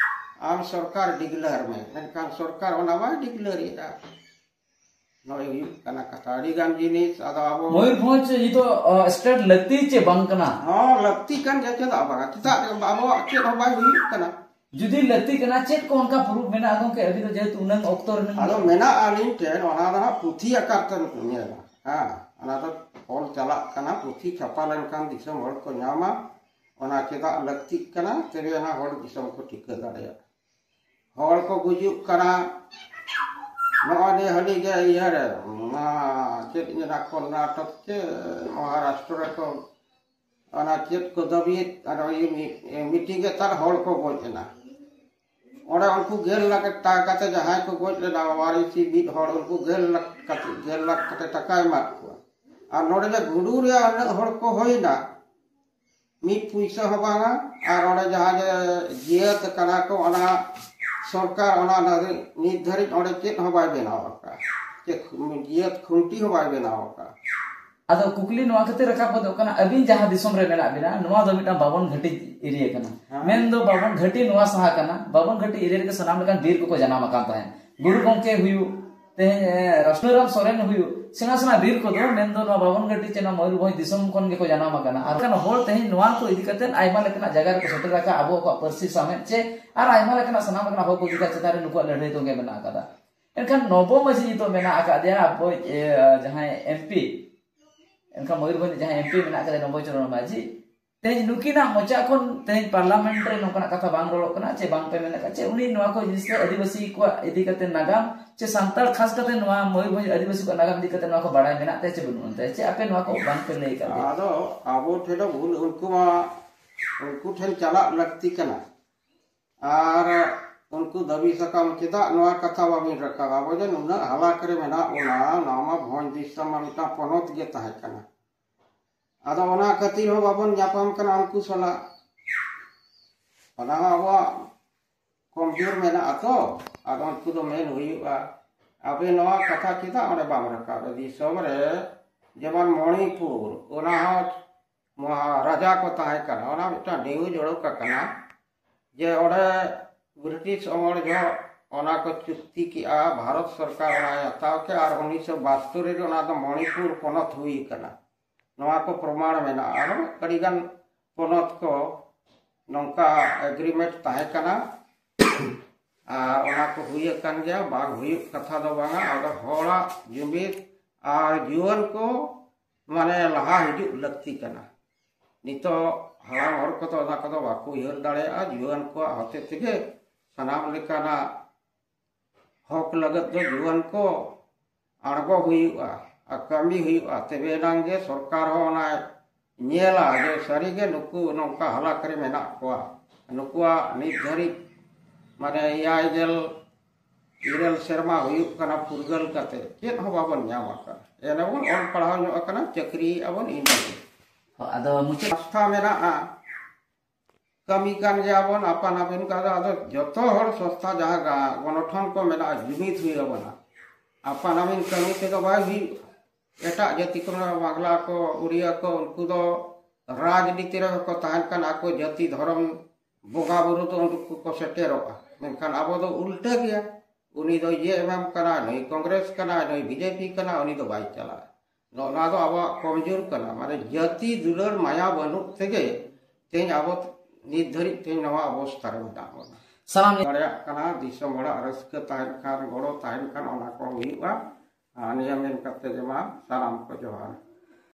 ᱟᱢ ᱥᱚᱨᱠᱟᱨ declare ᱢᱮ᱾ ᱢᱮᱱᱠᱷᱟᱱ ᱥᱚᱨᱠᱟᱨ ᱚᱱᱟ ᱵᱟᱭ declare ᱮᱫᱼᱟ᱾ ᱱᱚᱜᱼᱚᱭ ᱦᱩᱭᱩᱜ ᱠᱟᱱᱟ ᱠᱟᱛᱷᱟ, ᱟᱹᱰᱤ ᱜᱟᱱ ᱡᱤᱱᱤᱥ᱾ ᱟᱫᱚ ᱟᱵᱚ ᱢᱚᱭᱩᱨᱵᱷᱚᱸᱡᱽ ᱱᱤᱛᱚᱜ, ᱚ, state ᱞᱟᱹᱠᱛᱤ ᱪᱮ ᱵᱟᱝ ᱠᱟᱱᱟ? ᱦᱚᱸ, ᱞᱟᱹᱠᱛᱤ ᱠᱟᱱ ᱜᱮᱭᱟ, ᱪᱮᱫᱟᱜ ᱵᱟᱝᱟ? ᱪᱮᱫᱟᱜ ᱟᱵᱚᱣᱟᱜ ᱪᱮᱫ ᱦᱚᱸ ᱵᱟᱭ ᱦᱩᱭᱩᱜ ᱠᱟᱱᱟ? ᱡᱩᱫᱤ ᱞᱟᱹᱠᱛᱤ ᱠᱟᱱᱟ, ᱪᱮᱫ ᱠᱚ ᱚᱱᱠᱟ proof ᱢᱮᱱᱟᱜᱼᱟ ᱜᱚᱢᱠᱮ? ᱟᱹᱵᱤᱱ ᱫᱚ ᱡᱮᱦᱮᱛᱩ ᱩᱱᱟᱹᱝ ᱚᱠᱛᱚ ᱨᱮᱱ ᱟᱫᱚ ᱢᱮᱱᱟᱜᱼᱟ ᱟᱹᱞᱤᱧ ᱴᱷᱮᱱ, ᱚᱱᱟ ᱫᱚ ᱦᱟᱸᱜ ᱯᱩᱛᱷᱤ ᱟᱠᱟᱨ ᱛᱮ ᱧᱮᱞᱟ᱾ ᱦᱮᱸ, ᱚᱱᱟ ᱫᱚ ᱚᱞ ᱪᱟᱞᱟᱜ ᱠᱟᱱᱟ, ᱯᱩᱛᱷᱤ ᱪᱷᱟᱯᱟ ᱞᱮᱱᱠᱷᱟᱱ ᱫᱤᱥᱚᱢ ᱦᱚᱲ ᱠᱚ ᱧᱟᱢᱟ᱾ ᱚᱱᱟ ᱪᱮᱫᱟᱜ ᱞᱟᱹᱠᱛᱤᱜ ᱠᱟᱱᱟ, ᱛᱚᱵᱮ ᱟᱱᱟ ᱦᱚᱲ ᱫᱤᱥᱚᱢ ᱠᱚ ᱴᱷᱤᱠᱟᱹ ᱫᱟᱲᱮᱭᱟᱜᱼᱟ᱾ ᱦᱚᱲ ᱠᱚ ᱜᱩᱡᱩᱜ ᱠᱟᱱᱟ᱾ ᱱᱚᱜᱼᱚᱭ ᱱᱤᱭᱟᱹ ᱦᱟᱹᱞᱤ ᱜᱮ ᱤᱭᱟᱹᱨᱮ, ᱚᱱᱟ ᱪᱮᱫ ᱤᱧ ᱢᱮᱱᱟ, ᱠᱚᱨᱱᱟᱴᱚᱠ ᱪᱮ ᱢᱚᱦᱟᱨᱟᱥᱴᱨᱚ ᱨᱮᱠᱚ ᱚᱱᱟ ᱪᱮᱫ ᱠᱚ ᱫᱟᱹᱵᱤᱭᱮᱫ, ᱟᱨ ᱢᱤᱴᱤᱝ ᱮᱫ ᱛᱟᱦᱮᱸ, ᱦᱚᱲ ᱠᱚ ᱜᱚᱡ ᱮᱱᱟ᱾ ᱚᱸᱰᱮ ᱩᱱᱠᱩ ᱜᱮᱞ ᱞᱟᱠᱷ ᱴᱟᱠᱟ ᱠᱟᱛᱮ ᱡᱟᱦᱟᱸᱭ ᱠᱚ ᱜᱚᱡ ᱞᱮᱱᱟ, ᱚᱣᱟᱨᱤᱥᱤ ᱢᱤᱫ ᱦᱚᱲ, ᱩᱱᱠᱩ ᱜᱮᱞ ᱞᱟᱠᱷ ᱠᱟᱛᱮ, ᱜᱮᱞ ᱞᱟᱠᱷ ᱠᱟᱛᱮ ᱴᱟᱠᱟᱭ ᱮᱢᱟᱫ ᱠᱚᱣᱟ᱾ ᱟᱨ ᱱᱚᱰᱮ ᱡᱮ ᱜᱩᱰᱩ ᱨᱮᱭᱟᱜ ᱩᱱᱟᱹᱜ ᱦᱚᱲ ᱠᱚ ᱦᱩᱭᱱᱟ, ᱢᱤᱫ ᱯᱩᱭᱥᱟᱹ ᱦᱚᱸ ᱵᱟᱝᱟ᱾ ᱟᱨ ᱚᱸᱰᱮ ᱡᱟᱦᱟᱸ ᱡᱮ ᱡᱤᱭᱟᱹᱛ ᱠᱟᱱᱟ ᱠᱚ, ᱚᱱᱟ ᱥᱚᱨᱠᱟᱨ ᱚᱱᱟ ᱱᱤᱛ ᱫᱷᱟᱹᱨᱤᱡ ᱚᱸᱰᱮ ᱪᱮᱫ ᱦᱚᱸ ᱵᱟᱭ ᱵᱮᱱᱟᱣ ᱟᱠᱟᱫᱼᱟ, ᱪᱮᱫ ᱡᱤᱭᱟᱹᱛ ᱠᱷᱩᱱᱴᱤ ᱦᱚᱸ ᱵᱟᱭ ᱵᱮᱱᱟᱣ ᱟᱠᱟᱫᱼᱟ᱾ ᱟᱫᱚ ᱠᱩᱠᱞᱤ ᱱᱚᱣᱟ ᱠᱷᱟᱹᱛᱤᱨ ᱨᱟᱠᱟᱵ ᱜᱚᱫᱚᱜ ᱠᱟᱱᱟ, ᱟᱹᱵᱤᱱ ᱡᱟᱦᱟᱸ ᱫᱤᱥᱚᱢ ᱨᱮ ᱢᱮᱱᱟᱜ ᱵᱤᱱᱟ, ᱱᱚᱣᱟ ᱫᱚ ᱢᱤᱫᱴᱟᱝ ᱵᱟᱵᱚᱱ ᱜᱷᱟᱹᱴᱤ ᱮᱨᱤᱭᱟ ᱠᱟᱱᱟ᱾ ᱦᱮᱸ᱾ ᱢᱮᱱᱫᱚ ᱵᱟᱵᱚᱱ ᱜᱷᱟᱹᱴᱤ ᱱᱚᱣᱟ ᱥᱟᱦᱟ ᱠᱟᱱᱟ᱾ ᱵᱟᱵᱚᱱ ᱜᱷᱟᱹᱴᱤ ᱮᱨᱤᱭᱟ ᱨᱮᱜᱮ ᱥᱟᱱᱟᱢ ᱞᱮᱠᱟᱱ ᱵᱤᱨ ᱠᱚᱠᱚ ᱡᱟᱱᱟᱢ ᱟᱠᱟᱱ ᱛᱟᱦᱮᱸᱫ᱾ ᱜᱩᱨᱩ ᱜᱚᱢᱠᱮ ᱦᱩᱭᱩᱜ, ᱛᱮᱦᱮᱧ, ᱮ, ᱨᱟᱥᱱᱩᱨᱟᱢ ᱥᱚᱨᱮᱱ ᱦᱩᱭᱩᱜ, ᱥᱮᱬᱟ ᱥᱮᱬᱟ ᱵᱤᱨ ᱠᱚᱫᱚ ᱢᱮᱱᱫᱚ ᱱᱚᱣᱟ ᱵᱟᱵᱚᱱ ᱜᱷᱟᱹᱴᱤ ᱪᱮ ᱱᱚᱣᱟ ᱢᱚᱭᱩᱨᱵᱷᱚᱸᱡᱽ ᱫᱤᱥᱚᱢ ᱠᱷᱚᱱ ᱜᱮᱠᱚ ᱡᱟᱱᱟᱢ ᱟᱠᱟᱱᱟ᱾ ᱟᱨ ᱵᱟᱠᱷᱟᱱ ᱦᱚᱲ ᱛᱮᱦᱮᱧ ᱱᱚᱣᱟ ᱠᱚ ᱤᱫᱤ ᱠᱟᱛᱮᱫ ᱟᱭᱢᱟ ᱞᱮᱠᱟᱱᱟᱜ ᱡᱟᱭᱜᱟ ᱨᱮᱠᱚ ᱥᱮᱴᱮᱨ ᱟᱠᱟᱫ, ᱟᱵᱚ ᱠᱚᱣᱟᱜ ᱯᱟᱹᱨᱥᱤ ᱥᱟᱶᱦᱮᱫ ᱪᱮ ᱟᱨ ᱟᱭᱢᱟ ᱞᱮᱠᱟᱱᱟᱜ, ᱥᱟᱱᱟᱢ ᱞᱮᱠᱟᱱᱟᱜ ᱦᱚᱠ ᱚᱫᱷᱤᱠᱟᱨ ᱪᱮᱛᱟᱱ ᱨᱮ ᱱᱩᱠᱩᱣᱟᱜ ᱞᱟᱹᱲᱦᱟᱹᱭ ᱛᱚᱸᱜᱮ ᱢᱮᱱᱟᱜ ᱟᱠᱟᱫᱟ᱾ ᱮᱱᱠᱷᱟᱱ ᱱᱚᱵᱚ ᱢᱟᱹᱡᱷᱤ ᱱᱤᱛᱚᱜ ᱢᱮᱱᱟᱜ ᱟᱠᱟᱫᱮᱭᱟ, ᱟᱵᱚᱭᱤᱡ, ᱮ, ᱡᱟᱦᱟᱸᱭ ᱮᱢ ᱯᱤ, ᱮᱱᱠᱷᱟᱱ ᱢᱚᱭᱩᱨᱵᱷᱚᱸᱡᱽ ᱡᱟᱦᱟᱸᱭ ᱮᱢ ᱯᱤ ᱢᱮᱱᱟᱜ ᱟᱠᱟᱫᱮᱭᱟ ᱱᱚᱵᱚ ᱪᱚᱨᱚᱬ ᱢᱟᱹᱡᱷᱤ, ᱛᱮᱦᱮᱧ ᱱᱩᱠᱤᱱᱟᱜ ᱢᱚᱪᱟ ᱠᱷᱚᱱ ᱛᱮᱦᱮᱧ ᱯᱟᱨᱞᱟᱢᱮᱱᱴ ᱨᱮ ᱱᱚᱝᱠᱟᱱᱟᱜ ᱠᱟᱛᱷᱟ ᱵᱟᱝ ᱨᱚᱲᱚᱜ ᱠᱟᱱᱟ ᱪᱮ ᱵᱟᱝ ᱯᱮ ᱢᱮᱱ ᱟᱠᱟᱫ ᱪᱮ ᱩᱱᱤ ᱱᱚᱣᱟ ᱠᱚ ᱡᱤᱱᱤᱥ ᱨᱮ ᱟᱹᱫᱤᱵᱟᱹᱥᱤ ᱠᱚᱣᱟᱜ ᱤᱫᱤ ᱠᱟᱛᱮ ᱱᱟᱜᱟᱢ ᱪᱮ ᱥᱟᱱᱛᱟᱲ ᱠᱷᱟᱥ ᱠᱟᱛᱮ ᱱᱚᱣᱟ ᱢᱚᱭᱩᱨᱵᱷᱚᱸᱡᱽ ᱟᱹᱫᱤᱵᱟᱹᱥᱤ ᱠᱚᱣᱟᱜ ᱱᱟᱜᱟᱢ ᱤᱫᱤ ᱠᱟᱛᱮ ᱱᱚᱣᱟ ᱠᱚ ᱵᱟᱲᱟᱭ ᱢᱮᱱᱟᱜ ᱛᱟᱭᱟ ᱪᱮ ᱵᱟᱹᱱᱩᱜ ᱟᱱ ᱛᱟᱭᱟ ᱪᱮ ᱟᱯᱮ ᱱᱚᱣᱟ ᱠᱚ ᱵᱟᱝ ᱯᱮ ᱞᱟᱹᱭ ᱟᱠᱟᱫ ᱞᱮᱭᱟ? ᱟᱫᱚ ᱟᱵᱚ ᱴᱷᱮᱱ ᱫᱚ ᱵᱷᱩᱞ, ᱩᱱᱠᱩ ᱢᱟ, ᱩᱱᱠᱩ ᱴᱷᱮᱱ ᱪᱟᱞᱟᱜ ᱞᱟᱹᱠᱛᱤ ᱠᱟᱱᱟ᱾ ᱟᱨ ᱩᱱᱠᱩ ᱫᱟᱹᱵᱤ ᱥᱟᱠᱟᱢ ᱪᱮᱫᱟᱜ ᱱᱚᱣᱟ ᱠᱟᱛᱷᱟ ᱵᱟᱵᱤᱱ ᱨᱟᱠᱟᱵᱟ? ᱟᱵᱚ ᱡᱮ ᱱᱩᱱᱟᱹᱜ ᱦᱟᱞᱟᱠ ᱨᱮ ᱢᱮᱱᱟᱜ ᱵᱚᱱᱟ, ᱱᱚᱣᱟ ᱢᱟ ᱵᱷᱚᱸᱡᱽ ᱫᱤᱥᱚᱢ ᱢᱟ ᱢᱤᱫᱴᱟᱝ ᱯᱚᱱᱚᱛ ᱜᱮ ᱛᱟᱦᱮᱸ ᱠᱟᱱᱟ᱾ ᱟᱫᱚ ᱚᱱᱟ ᱠᱷᱟᱹᱛᱤᱨ ᱦᱚᱸ ᱵᱟᱵᱚᱱ ᱧᱟᱯᱟᱢ ᱠᱟᱱᱟ ᱩᱱᱠᱩ ᱥᱟᱞᱟᱜ᱾ ᱚᱱᱟ ᱦᱚᱸ ᱟᱵᱚᱣᱟᱜ ᱠᱚᱢᱡᱳᱨ ᱢᱮᱱᱟᱜᱼᱟ ᱛᱚ᱾ ᱟᱫᱚ ᱩᱱᱠᱩ ᱫᱚ ᱢᱮᱱ ᱦᱩᱭᱩᱜᱼᱟ, ᱟᱵᱮ ᱱᱚᱣᱟ ᱠᱟᱛᱷᱟ ᱪᱮᱫᱟᱜ ᱚᱸᱰᱮ ᱵᱟᱢ ᱨᱟᱠᱟᱵ? ᱫᱤᱥᱚᱢ ᱨᱮ ᱡᱮᱢᱚᱱ ᱢᱚᱬᱤᱯᱩᱨ, ᱚᱱᱟ ᱦᱚᱸ ᱢᱚᱦᱟ-, ᱨᱟᱡᱟ ᱠᱚ ᱛᱟᱦᱮᱸ ᱠᱟᱱᱟ, ᱚᱱᱟ ᱢᱤᱫᱴᱟᱝ ᱱᱤᱭᱩᱡᱽ ᱚᱰᱚᱠ ᱟᱠᱟᱱᱟ ᱡᱮ ᱚᱸᱰᱮ ᱵᱨᱤᱴᱤᱥ ᱚᱢᱚᱞ ᱡᱚᱦᱚᱜ ᱚᱱᱟ ᱠᱚ ᱪᱩᱠᱛᱤ ᱠᱮᱜᱼᱟ, ᱵᱷᱟᱨᱚᱛ ᱥᱚᱨᱠᱟᱨ ᱚᱱᱟᱭ ᱦᱟᱛᱟᱣ ᱠᱮᱜᱼᱟ ᱟᱨ ᱩᱱᱤᱥᱥᱚ ᱵᱟᱥᱛᱳᱨᱤ ᱨᱮ ᱚᱱᱟ ᱫᱚ ᱢᱚᱬᱤᱯᱩᱨ ᱯᱚᱱᱚᱛ ᱦᱩᱭ ᱟᱠᱟᱱᱟ᱾ ᱱᱚᱣᱟ ᱠᱚ ᱯᱨᱚᱢᱟᱬ ᱢᱮᱱᱟᱜᱼᱟ᱾ ᱟᱨᱦᱚᱸ ᱟᱹᱰᱤᱜᱟᱱ ᱯᱚᱱᱚᱛ ᱠᱚ ᱱᱚᱝᱠᱟ ᱮᱜᱽᱨᱤᱢᱮᱱᱴ ᱛᱟᱦᱮᱸ ᱠᱟᱱᱟ ᱟᱨ ᱚᱱᱟ ᱠᱚ ᱦᱩᱭ ᱟᱠᱟᱱ ᱜᱮᱭᱟ, ᱵᱟᱝ ᱦᱩᱭᱩᱜ ᱠᱟᱛᱷᱟ ᱫᱚ ᱵᱟᱝᱟ᱾ ᱟᱫᱚ ᱦᱚᱲᱟᱜ ᱡᱩᱢᱤᱫ ᱟᱨ ᱡᱩᱣᱟᱹᱱ ᱠᱚ ᱢᱟᱱᱮ ᱞᱟᱦᱟ ᱦᱤᱡᱩᱜ ᱞᱟᱹᱠᱛᱤ ᱠᱟᱱᱟ᱾ ᱱᱤᱛᱚᱜ ᱦᱟᱲᱟᱢ ᱦᱚᱲ ᱠᱚᱫᱚ ᱚᱱᱟ ᱠᱚᱫᱚ ᱵᱟᱠᱚ ᱩᱭᱦᱟᱹᱨ ᱫᱟᱲᱮᱭᱟᱜᱼᱟ᱾ ᱡᱩᱣᱟᱹᱱ ᱠᱚᱣᱟᱜ ᱦᱚᱛᱮ ᱛᱮᱜᱮ ᱥᱟᱱᱟᱢ ᱞᱮᱠᱟᱱᱟᱜ ᱦᱚᱠ ᱞᱟᱹᱜᱤᱫ ᱫᱚ ᱡᱩᱣᱟᱹᱱ ᱠᱚ ᱟᱬᱜᱚ ᱦᱩᱭᱩᱜᱼᱟ ᱟᱨ ᱠᱟᱹᱢᱤ ᱦᱩᱭᱩᱜᱼᱟ, ᱛᱚᱵᱮ ᱮᱱᱟᱝ ᱜᱮ ᱥᱚᱨᱠᱟᱨ ᱦᱚᱸ ᱚᱱᱟᱭ ᱧᱮᱞᱟ ᱡᱮ ᱥᱟᱹᱨᱤᱜᱮ ᱱᱩᱠᱩ ᱱᱚᱝᱠᱟ ᱦᱟᱞᱟᱠ ᱨᱮ ᱢᱮᱱᱟᱜ ᱠᱚᱣᱟ᱾ ᱱᱩᱠᱩᱣᱟᱜ ᱱᱤᱛ ᱫᱷᱟᱹᱨᱤᱡ ᱢᱟᱱᱮ ᱮᱭᱟᱭ ᱜᱮᱞ ᱤᱨᱟᱹᱞ ᱥᱮᱨᱢᱟ ᱦᱩᱭᱩᱜ ᱠᱟᱱᱟ ᱯᱷᱩᱨᱜᱟᱹᱞ ᱠᱟᱛᱮ, ᱪᱮᱫ ᱦᱚᱸ ᱵᱟᱵᱚᱱ ᱧᱟᱢ ᱟᱠᱟᱫᱟ᱾ ᱮᱱ ᱵᱚᱱ ᱚᱞ ᱯᱟᱲᱦᱟᱣ ᱧᱚᱜ ᱟᱠᱟᱱᱟ, ᱪᱟᱹᱠᱨᱤᱭᱮᱫᱼᱟ ᱵᱚᱱ, ᱤᱱᱟᱹᱜᱮ᱾ ᱟᱫᱚ ᱢᱩᱪᱟᱹᱫ ᱥᱚᱝᱥᱛᱷᱟ ᱢᱮᱱᱟᱜᱼᱟ, ᱠᱟᱹᱢᱤ ᱠᱟᱱ ᱜᱮᱭᱟ ᱵᱚᱱ, ᱟᱯᱟᱱ ᱟᱹᱯᱤᱱ ᱠᱟᱛᱮ, ᱟᱫᱚ ᱡᱚᱛᱚ ᱦᱚᱲ ᱥᱚᱝᱥᱛᱷᱟ ᱡᱟᱦᱟᱸ ᱜᱟ- ᱜᱚᱱᱚᱴᱷᱚᱱ ᱠᱚ ᱢᱮᱱᱟᱜᱼᱟ, ᱡᱩᱢᱤᱫ ᱦᱩᱭ ᱟᱵᱚᱱᱟ᱾ ᱟᱯᱟᱱ ᱟᱹᱯᱤᱱ ᱠᱟᱹᱢᱤ ᱛᱮᱫᱚ ᱵᱟᱭ ᱦᱩᱭᱩᱜᱼᱟ᱾ ᱮᱴᱟᱜ ᱡᱟᱹᱛᱤ ᱠᱚ ᱢᱮᱱᱟᱜᱼᱟ, ᱵᱟᱝᱞᱟ ᱠᱚ, ᱩᱲᱤᱭᱟ ᱠᱚ, ᱩᱱᱠᱩ ᱫᱚ ᱨᱟᱡᱽᱱᱤᱛᱤ ᱨᱮᱦᱚᱸ ᱠᱚ ᱛᱟᱦᱮᱱ ᱠᱟᱱ, ᱟᱠᱚ ᱡᱟᱹᱛᱤ ᱫᱷᱚᱨᱚᱢ ᱵᱚᱸᱜᱟ ᱵᱩᱨᱩ ᱫᱚ ᱩᱱᱠᱩ ᱠᱚ ᱥᱮᱴᱮᱨᱚᱜᱼᱟ᱾ ᱢᱮᱱᱠᱷᱟᱱ ᱟᱵᱚ ᱫᱚ ᱩᱞᱴᱟᱹ ᱜᱮᱭᱟ᱾ ᱩᱱᱤ ᱫᱚ ᱤᱭᱟᱹ ᱮᱢᱟᱢ ᱠᱟᱱᱟ, ᱱᱩᱭ ᱠᱚᱝᱜᱨᱮᱥ ᱠᱟᱱᱟᱭ, ᱱᱩᱭ ᱵᱤᱡᱮᱯᱤ ᱠᱟᱱᱟ, ᱩᱱᱤ ᱫᱚ ᱵᱟᱭ ᱪᱟᱞᱟᱜᱼᱟ᱾ ᱱᱚᱜᱼᱚ ᱱᱚᱣᱟ ᱫᱚ ᱟᱵᱚᱣᱟᱜ ᱠᱚᱢᱡᱳᱨ ᱠᱟᱱᱟ᱾ ᱢᱟᱱᱮ ᱡᱟᱹᱛᱤ ᱫᱩᱞᱟᱹᱲ ᱢᱟᱭᱟ ᱵᱟᱹᱱᱩᱜ ᱛᱮᱜᱮ ᱛᱮᱦᱮᱧ ᱟᱵᱚ ᱱᱤᱛ ᱫᱷᱟᱹᱨᱤᱡ ᱛᱮᱦᱮᱧ ᱱᱚᱣᱟ ᱚᱵᱚᱥᱛᱷᱟ ᱨᱮ ᱢᱮᱱᱟᱜ ᱵᱚᱱᱟ᱾ ᱥᱟᱱᱟᱢ ᱫᱟᱲᱮᱭᱟᱜ ᱠᱟᱱᱟ, ᱫᱤᱥᱚᱢ ᱦᱚᱲᱟᱜ ᱨᱟᱹᱥᱠᱟᱹ ᱛᱟᱦᱮᱱ ᱠᱷᱟᱱ, ᱜᱚᱲᱚ ᱛᱟᱦᱮᱱ ᱠᱷᱟᱱ, ᱚᱱᱟ ᱠᱚ ᱦᱩᱭᱩᱜᱼᱟ᱾ ᱟᱨ ᱱᱤᱭᱟᱹ ᱢᱮᱱ ᱠᱟᱛᱮ ᱜᱮ ᱢᱟ ᱥᱟᱱᱟᱢ ᱠᱚ ᱡᱚᱦᱟᱨ᱾